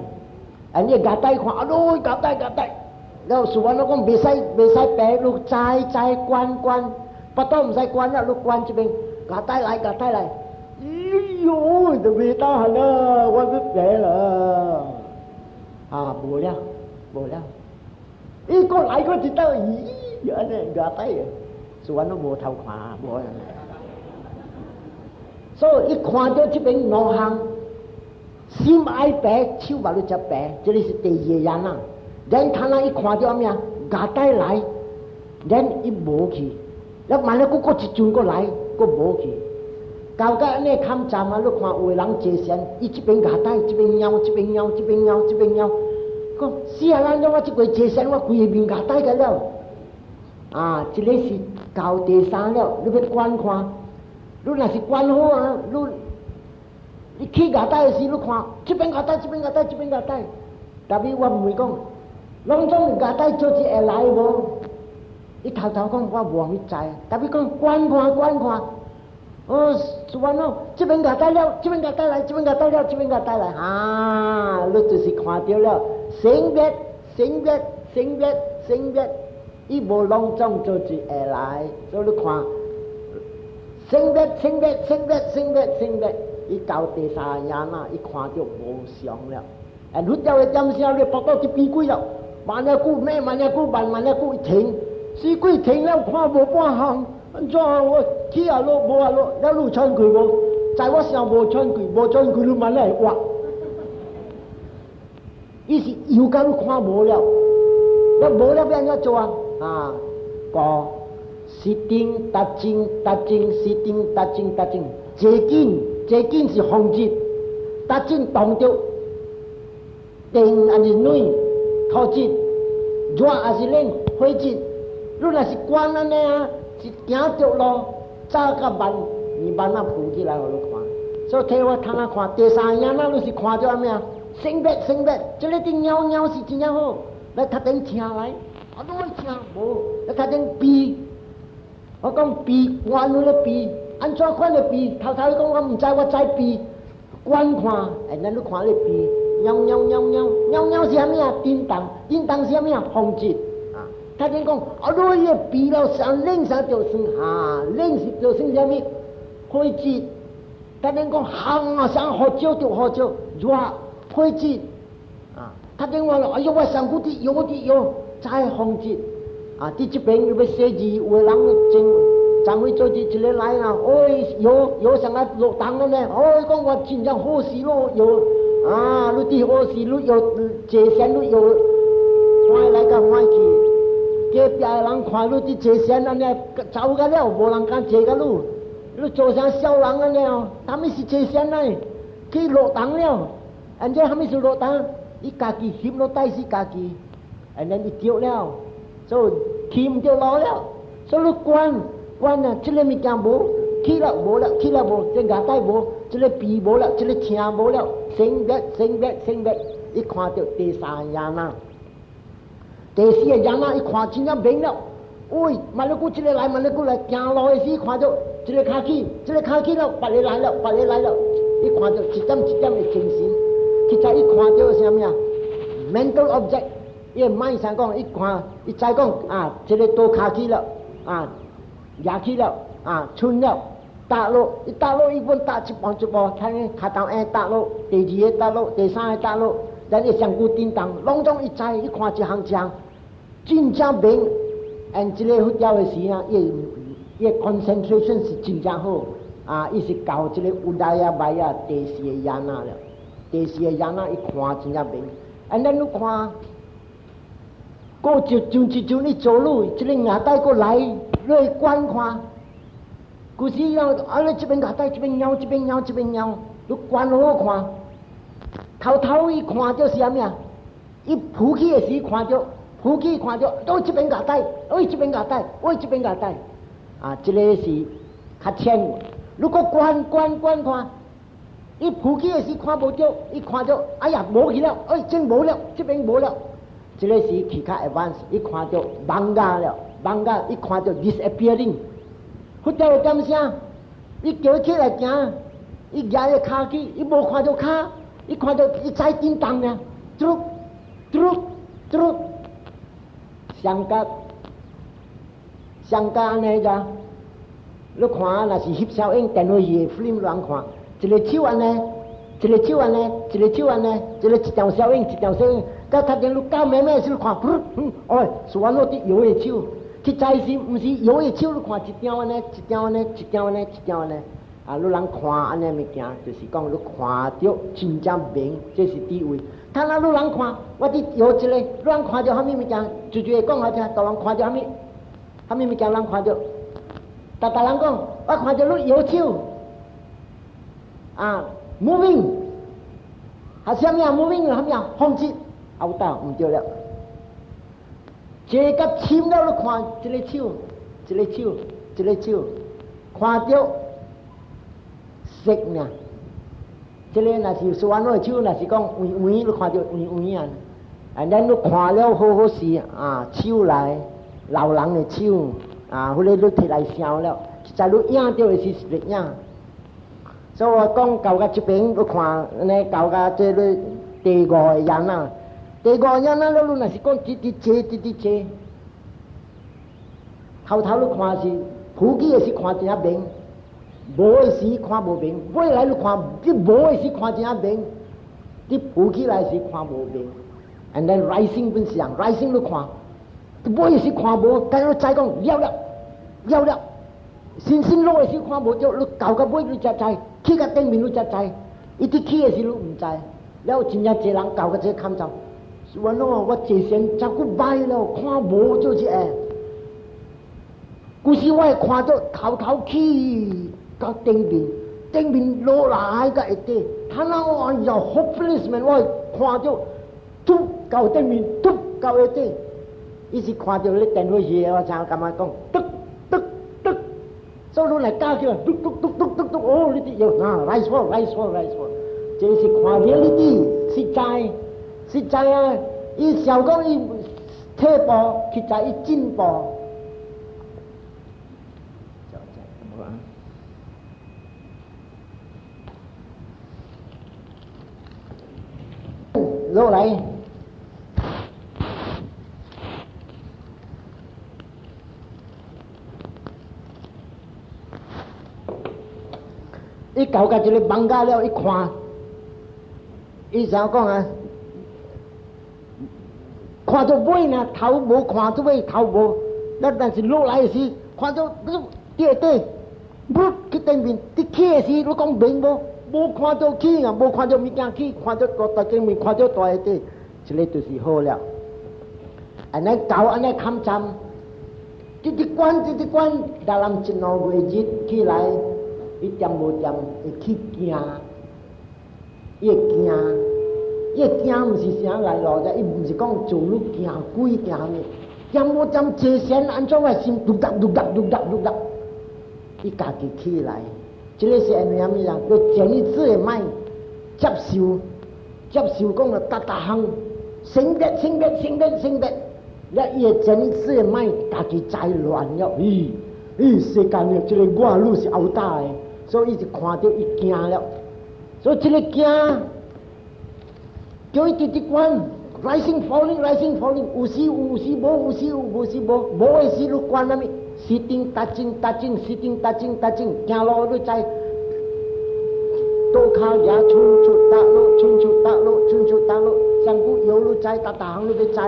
啊你牙帶看，啊嘍牙帶牙帶，了是我講袂使袂使白，你再再關關，腹肚毋使關了，你關這邊牙帶來牙帶來。哎喲，就袂當啦，我欲病啦！啊，無了，無了。伊閣來閣一道，咦，按呢牙帶，是阮攏無頭看，無。所以伊看著這邊兩項，心愛白，手嘛你才白，這个是第二个樣啊。然他那伊看著啥物啊？牙帶來，然伊無去，了萬一閣閣一陣閣來，閣無去。到甲按呢坎站啊！你看有的人坐禪，伊這邊牙帶，這邊貓，這邊貓，這邊貓，這邊貓，講死啊！咱我這回坐禪，我規个面牙帶個了。啊，這个是到第三了，你欲觀看，你若是觀好啊，你你去牙帶的時，你看這邊牙帶，這邊牙帶，這邊牙帶。特別我問講，攏總牙帶做一會來無？伊頭頭講我無啥物知，特別講觀看觀看。哦，是安怎？這邊共帶了，這邊共帶來，這邊共帶了，這邊共帶來，啊，你就是看著了，生滅、生滅、生滅、生滅，伊無攏總做一會來，所以你看，生滅、生滅、生滅、生滅、生滅，伊到第三個眼啊，伊看著無常了。哎，佛教的點聲，你腹肚就變鬼了，慢仔久，咩慢仔久，慢慢仔久，伊停，死鬼停了，看無半項。按怎我起也落，無也落，了你喘氣無？在我想無喘氣，無喘氣你慢來活。伊是又甲你看無了，了無了欲按怎做啊？啊，個實定達靜達靜實定達靜達靜，坐緊坐緊是風節，達靜動著電還是暖土質，熱還是冷火質，你若是關按呢啊？是行著路，走較慢，你慢仔浮起來予你看。所以替我通仔看，第三樣仔你是看著啥物啊？生滅生滅，這个佇貓貓是真正好。來頭頂聽來，啊，你愛聽無？來頭頂鼻，我講鼻，觀你咧鼻，按怎款的鼻？頭頭伊講我毋知，我知鼻，觀看，哎，咱你看咧鼻，貓貓貓貓貓貓是啥物啊？震動，震動是啥物啊？風質。頭先講，啊，你個鼻了上冷啥就算哈，冷是就算啥物？火質。頭先講，烘啊，啥火燒就火燒，熱火質。啊，頭先話咯，哎喲，我身軀佇搖佇搖，知風質。啊，佇這邊欲寫字，有的人真昨昏做一一个來啦，哦，搖搖上來落動了呢，哦，講我真正好勢咯，搖，啊，你佇好勢，你搖坐禪，你搖，歡來甲歡去。隔壁的人看你佇坐禪按呢，走甲了，無人敢坐佮你。你做啥痟人按呢哦？啥物是坐禪呢？去落動了，按這啥物是落動？伊家己翕落帶死家己，按呢伊著了，所以去毋著路了。所以你觀觀啊，這个物件無去了無了，去了無，這個額帶無，這个鼻無了，這个聽無了，生滅生滅生滅，伊看著第三 jhana，第四个 jhana 伊看真正明了，喂，慢了久這个來，慢了久來，行路的時看著這个跤去，這个跤去了，別个來了，別个來了，伊看著一點一點的精神，其實伊看著啥物啊？mental object，伊個mind 上講，伊看，伊知講啊，這个倒跤去了，啊，壓去了，啊，春了。踏落，伊踏落，伊阮踏一步一步，睇跤頭下踏落，第二個踏落，第三個踏落，咱個身軀震動，攏總伊知，伊看一項一項，真正明，and 這个佛教的時啊，伊伊 concentration 是真正好，啊，伊是到這个 udayabbaya 第四个 jhana 了，第四个 jhana 伊看真正明，and 咱你看，過一陣一陣你走路，這个額帶過來，你會觀看。古時啊，啊你這邊額帶，這邊搖，這邊搖，這邊搖，你觀好看。頭頭伊看著是啥物啊？伊浮起的時看著，浮起看著，都這邊額帶，喂這邊額帶，喂這邊額帶。啊，這个是較淺。如果觀觀觀看，伊浮起的時看無著，伊看著，哎呀，無去了，哎，真無了，這邊無了。這个是去較 advance，伊看著 bhanga 了，bhanga，伊看著 disappearing。佛教會點啥？伊叫伊起來行，伊舉个跤去，伊無看著跤，伊看著伊知震動爾，嘟嘟嘟，相甲相甲按呢咋？你看，若是翕相影電視的 film 人看，一个手按呢，一个手按呢，一個手按呢，一个一條小影，一條小影，到頭前你搞咩咩時看，噗，哦，是我落佇搖的手。去知是毋是搖的手？你看一張按呢，一張按呢，一張按呢，一張按呢。啊，你人看按呢物件，就是講你看著真正明，這是智慧。他若你人看，我佇搖一个，你人看著啥物物件？直直講下聽，逐人看著啥物？啥物物件人看著？逐逐人講，我看著你搖手，啊，moving，還是啥物啊？moving 啥物啊？放棄，後頭毋對了。這個深了，你看一個手，一個手，一個手，看著色呢。這个若是酸的手，若是講圓圓，你看著圓圓啊。啊，咱你看了好好勢啊，手來老人的手啊，彼个你提來想了，實在你影著的是實影。所以我講到甲這邊，你看按呢到甲這个第五个 jhana。第五 jhana，你若是講直直坐，直直坐，頭頭你看是浮起的時看真正明，無的時看無明；尾來你看，你無的時看真正明，你浮起來時看無明。And then rising 本是樣，rising 你看，尾時看無，但你知講了了了了，先先落的時看無著，你到到尾你才知，起到頂面你才知，伊佇起的時你毋知，了真正濟人到到這個坎站。我喏，我坐禪真久擺了，看無就是會。古時我會看到頭頭起到頂面，頂面落來到下底，他那哎呀，hopeless man，我會看到突到頂面，突到下底，伊是看著咧電火戲，我才感覺講，嘟嘟嘟，所以你來教起來，嘟嘟嘟嘟嘟嘟，哦，你佇搖啊，rise fall rise fall rise fall，這是看 reality 實在。實在啊！伊想講伊退步，實在伊進步。落來，伊到甲這个 bhanga 了，伊看，伊想講啊。看到尾呢，頭無看到尾，頭無，那但是落來時，看到你底底，不去頂面，佇起的時，你講明無？無看到起啊，無看到物件起，看到大大頂面，看到大底，這个就是好了。按呢搞按呢坎站，直直觀，直直觀，dalam 一兩月日起來，伊點無點會去驚，伊會驚。伊會驚毋是啥來路者，伊毋是講做你驚鬼驚啥物，點無點坐禪按怎個心嘟哒嘟哒嘟哒嘟哒，伊家己起來。這个是因為啥物人？你前一次的 mind 接受，接受講了，逐逐項生滅生滅生滅生滅，了伊的前一次的 mind 家己知亂了。咦咦，世間了，這个我汝是後大的，所以伊就看著伊驚了。所以這个驚，叫伊直直觀，rising falling rising falling，有時有，有時無，有時有，有時無，無的時你觀啥物？sitting touching touching sitting touching touching，行路你知，倒跤舉伸出搭落，伸出搭落，伸出搭落，上古搖你知，逐逐項你欲知。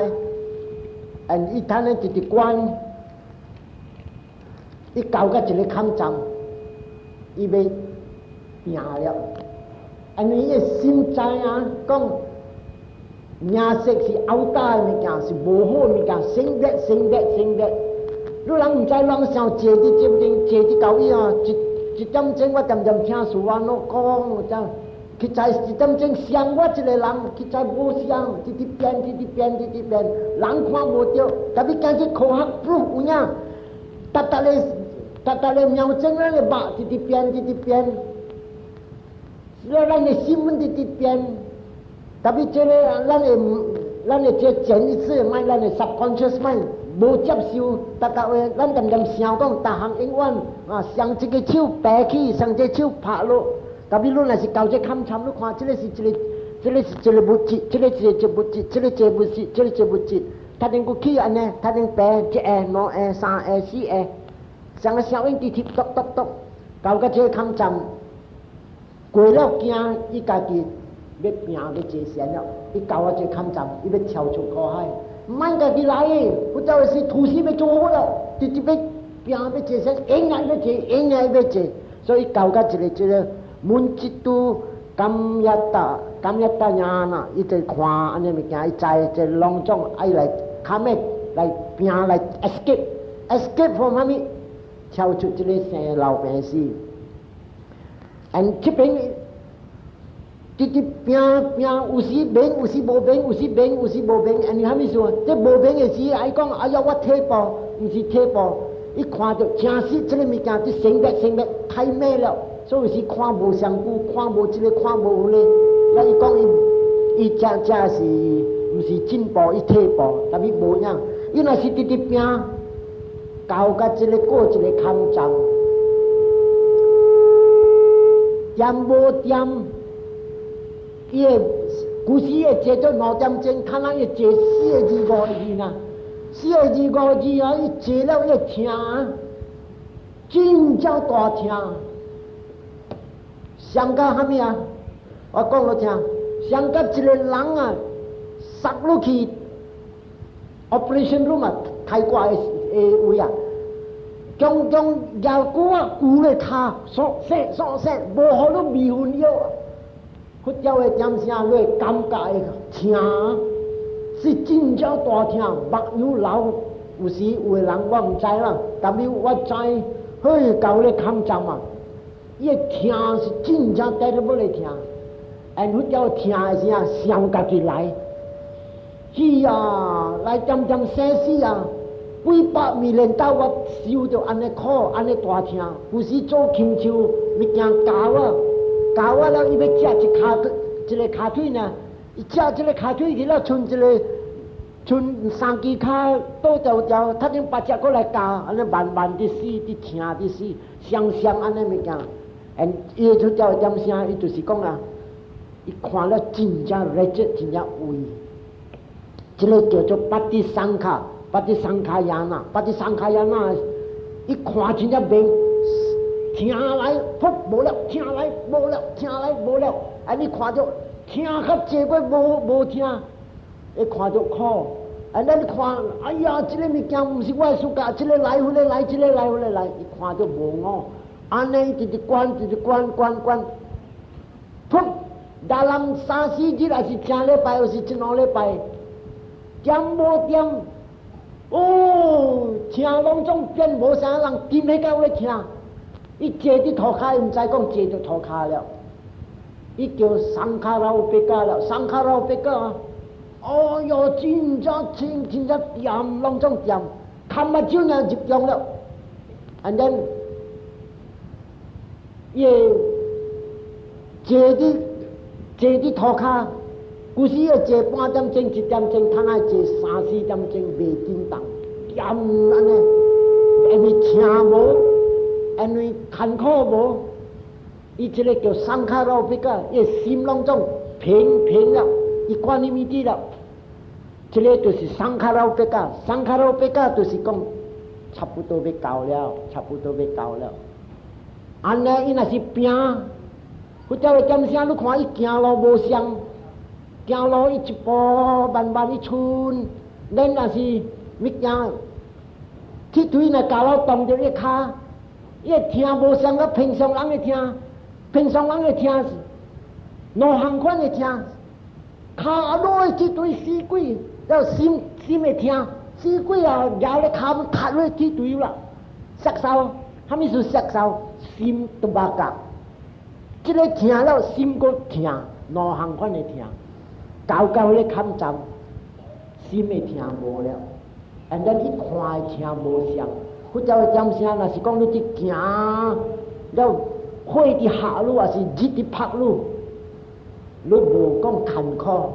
and 伊趁咧直直觀，伊到甲一个坎站，伊欲拼了。因為伊的心知影，講名色是後大的物件，是無好的物件，生滅生滅生滅。你人毋知，人想坐佇這邊，坐佇到伊啊，一點鐘我恬恬聽師父講，這樣去知一點鐘像我一个人，去知無像，直直變，直直變，直直變，人看無著，特別講去科學 proof 有影，逐逐个逐逐个秒鐘咱的肉直直變，直直變，了咱的心直直變，特別這个咱的這潛意識的 mind，咱的 subconscious mind。無接受，逐逐話，咱恬恬想講，逐項永遠啊，上一个手爬起，上一个手拍落。特別你若是到這坎站，你看這个是一个，這个是一个物質，這个是一個物質，這個這物質，這個這物質。他能夠起按呢，他能爬一下、兩下、三下、四下，上個聲音直直篤篤篤，到到這个坎站，過了驚，伊家己欲拼欲坐禪了，伊到啊這个坎站，伊欲跳出苦海。毋家己來，佛教是吐死欲做好了，直直欲拼欲坐禪，永遠欲坐，永遠欲坐，所以到到一个這个 muncitu kamyatta kamyatta ñāṇa，伊就看按呢物件，伊知這攏總愛來 come 來拼來 escape，escape from 啥物？跳出這个生老病死。and 這邊直直拼拼，有時明，有時無明，有時明，有時無明，按呢啥物事？這無明的時，愛講哎呀，我退步，毋是退步，伊看著真實這个物件，這生滅生滅太美了，所以是看無相顧，看無這个，看無彼个。那伊講伊伊這這是毋是進步，伊退步，但伊無影。伊若是直直拼，到甲這个過一个坎站，點無點。伊會古時會坐做2點鐘，可能會坐四个字五个字呢。四个字五個字啊，伊坐了伊會聽，真正大聽。上甲啥物啊？我講予聽，上甲一個人啊，塞落去 operation room 啊，開掛的的位啊，強強搖鼓啊，牛咧跤，索說索說，無予你迷魂藥。佛教的點聲，你會感覺會聽，是真正大聽，目有流。有時有的人我毋知啦，但是我知，嘿，到咧坎站啊，伊的聽是真正terrible的聽，and 佛教聽的時啊，想家己來，是啊，來點點生死啊，幾百米連到我受著按呢苦，按呢大疼，有時做親像物件咬我。咬我了，伊欲食一跤一个跤腿呢，伊食這个跤腿去了，賰一个賰三支跤倒條條，他陣別隻閣來咬，按呢慢慢佇死，佇疼佇死，雙雙按呢物件，and 伊出叫點聲，伊就是講啊，伊看了真正熱切，真正畏，這个叫做 patisankha， patisankha ñāṇa，patisankha ñāṇa，伊看真正明。聽來，噗無了，聽來無了，聽來無了，啊！你看著聽較濟過無無聽，伊看著苦。啊！咱看，哎呀，這个物件毋是我的世界，這个來，彼个來，這个來，彼个來，伊看著無我。按呢，直直觀，直直觀，觀觀，噗！dalam 三四日，還是正禮拜，還是一兩禮拜，點無點？哦，聽攏總變無啥人，踮彼到咧聽。伊坐佇塗跤，伊毋知講坐佇塗跤了，伊叫 saṅkhārupekkha 了，saṅkhārupekkha，哦喲，真正真真正恬，攏總恬，含目睭爾入中了，and then 伊坐佇坐佇塗跤，有時會坐半點鐘、一點鐘，通愛坐三四點鐘袂振動，恬按呢，因為聽無，因為艱苦無，伊這个叫 saṅkhārupekkha，伊心攏總平平了，equanimity 了，這个就是 saṅkhārupekkha，saṅkhārupekkha 就是講差不多欲到了，差不多欲到了。按呢，伊若是拼，佛教的點聲，你看伊行路無相，行路伊一步慢慢一寸，咱若是物件，鐵錘若咬了動著伊跤，伊的疼無相佮平常人的疼，平常人的疼兩項款的疼，跤落去鐵錘死鬼，了心心會疼，死鬼啊，舉咧跤磕落鐵錘啦，殺手，啥物是殺手？心都無共，這个疼了心閣疼，兩項款的疼，到到咧坎站，心的疼無了，and then 伊看的疼無相，佛教的點聲，若是講你佇行了火佇焕你，抑是熱佇曝你，你無講艱苦，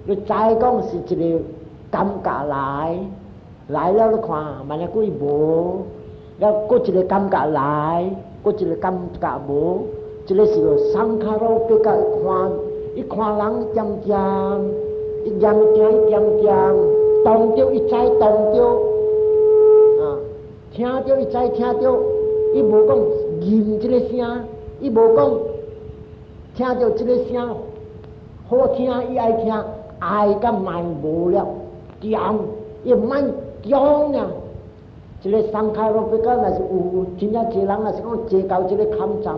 你知講是一個感覺來，來了你看，萬一過無，了閣一個感覺來，閣一個感覺無，這个是個 saṅkhārupekkha 看，伊看人恬恬，伊念經伊恬恬，動著伊知動著，啊，聽著伊知聽著，伊無講認這个聲，伊無講聽著這个聲好聽，伊愛聽，愛佮慢無了，恬，伊慢強爾。這个 saṅkhārupekkha 若是有真正濟人，若是講坐到這个坎站。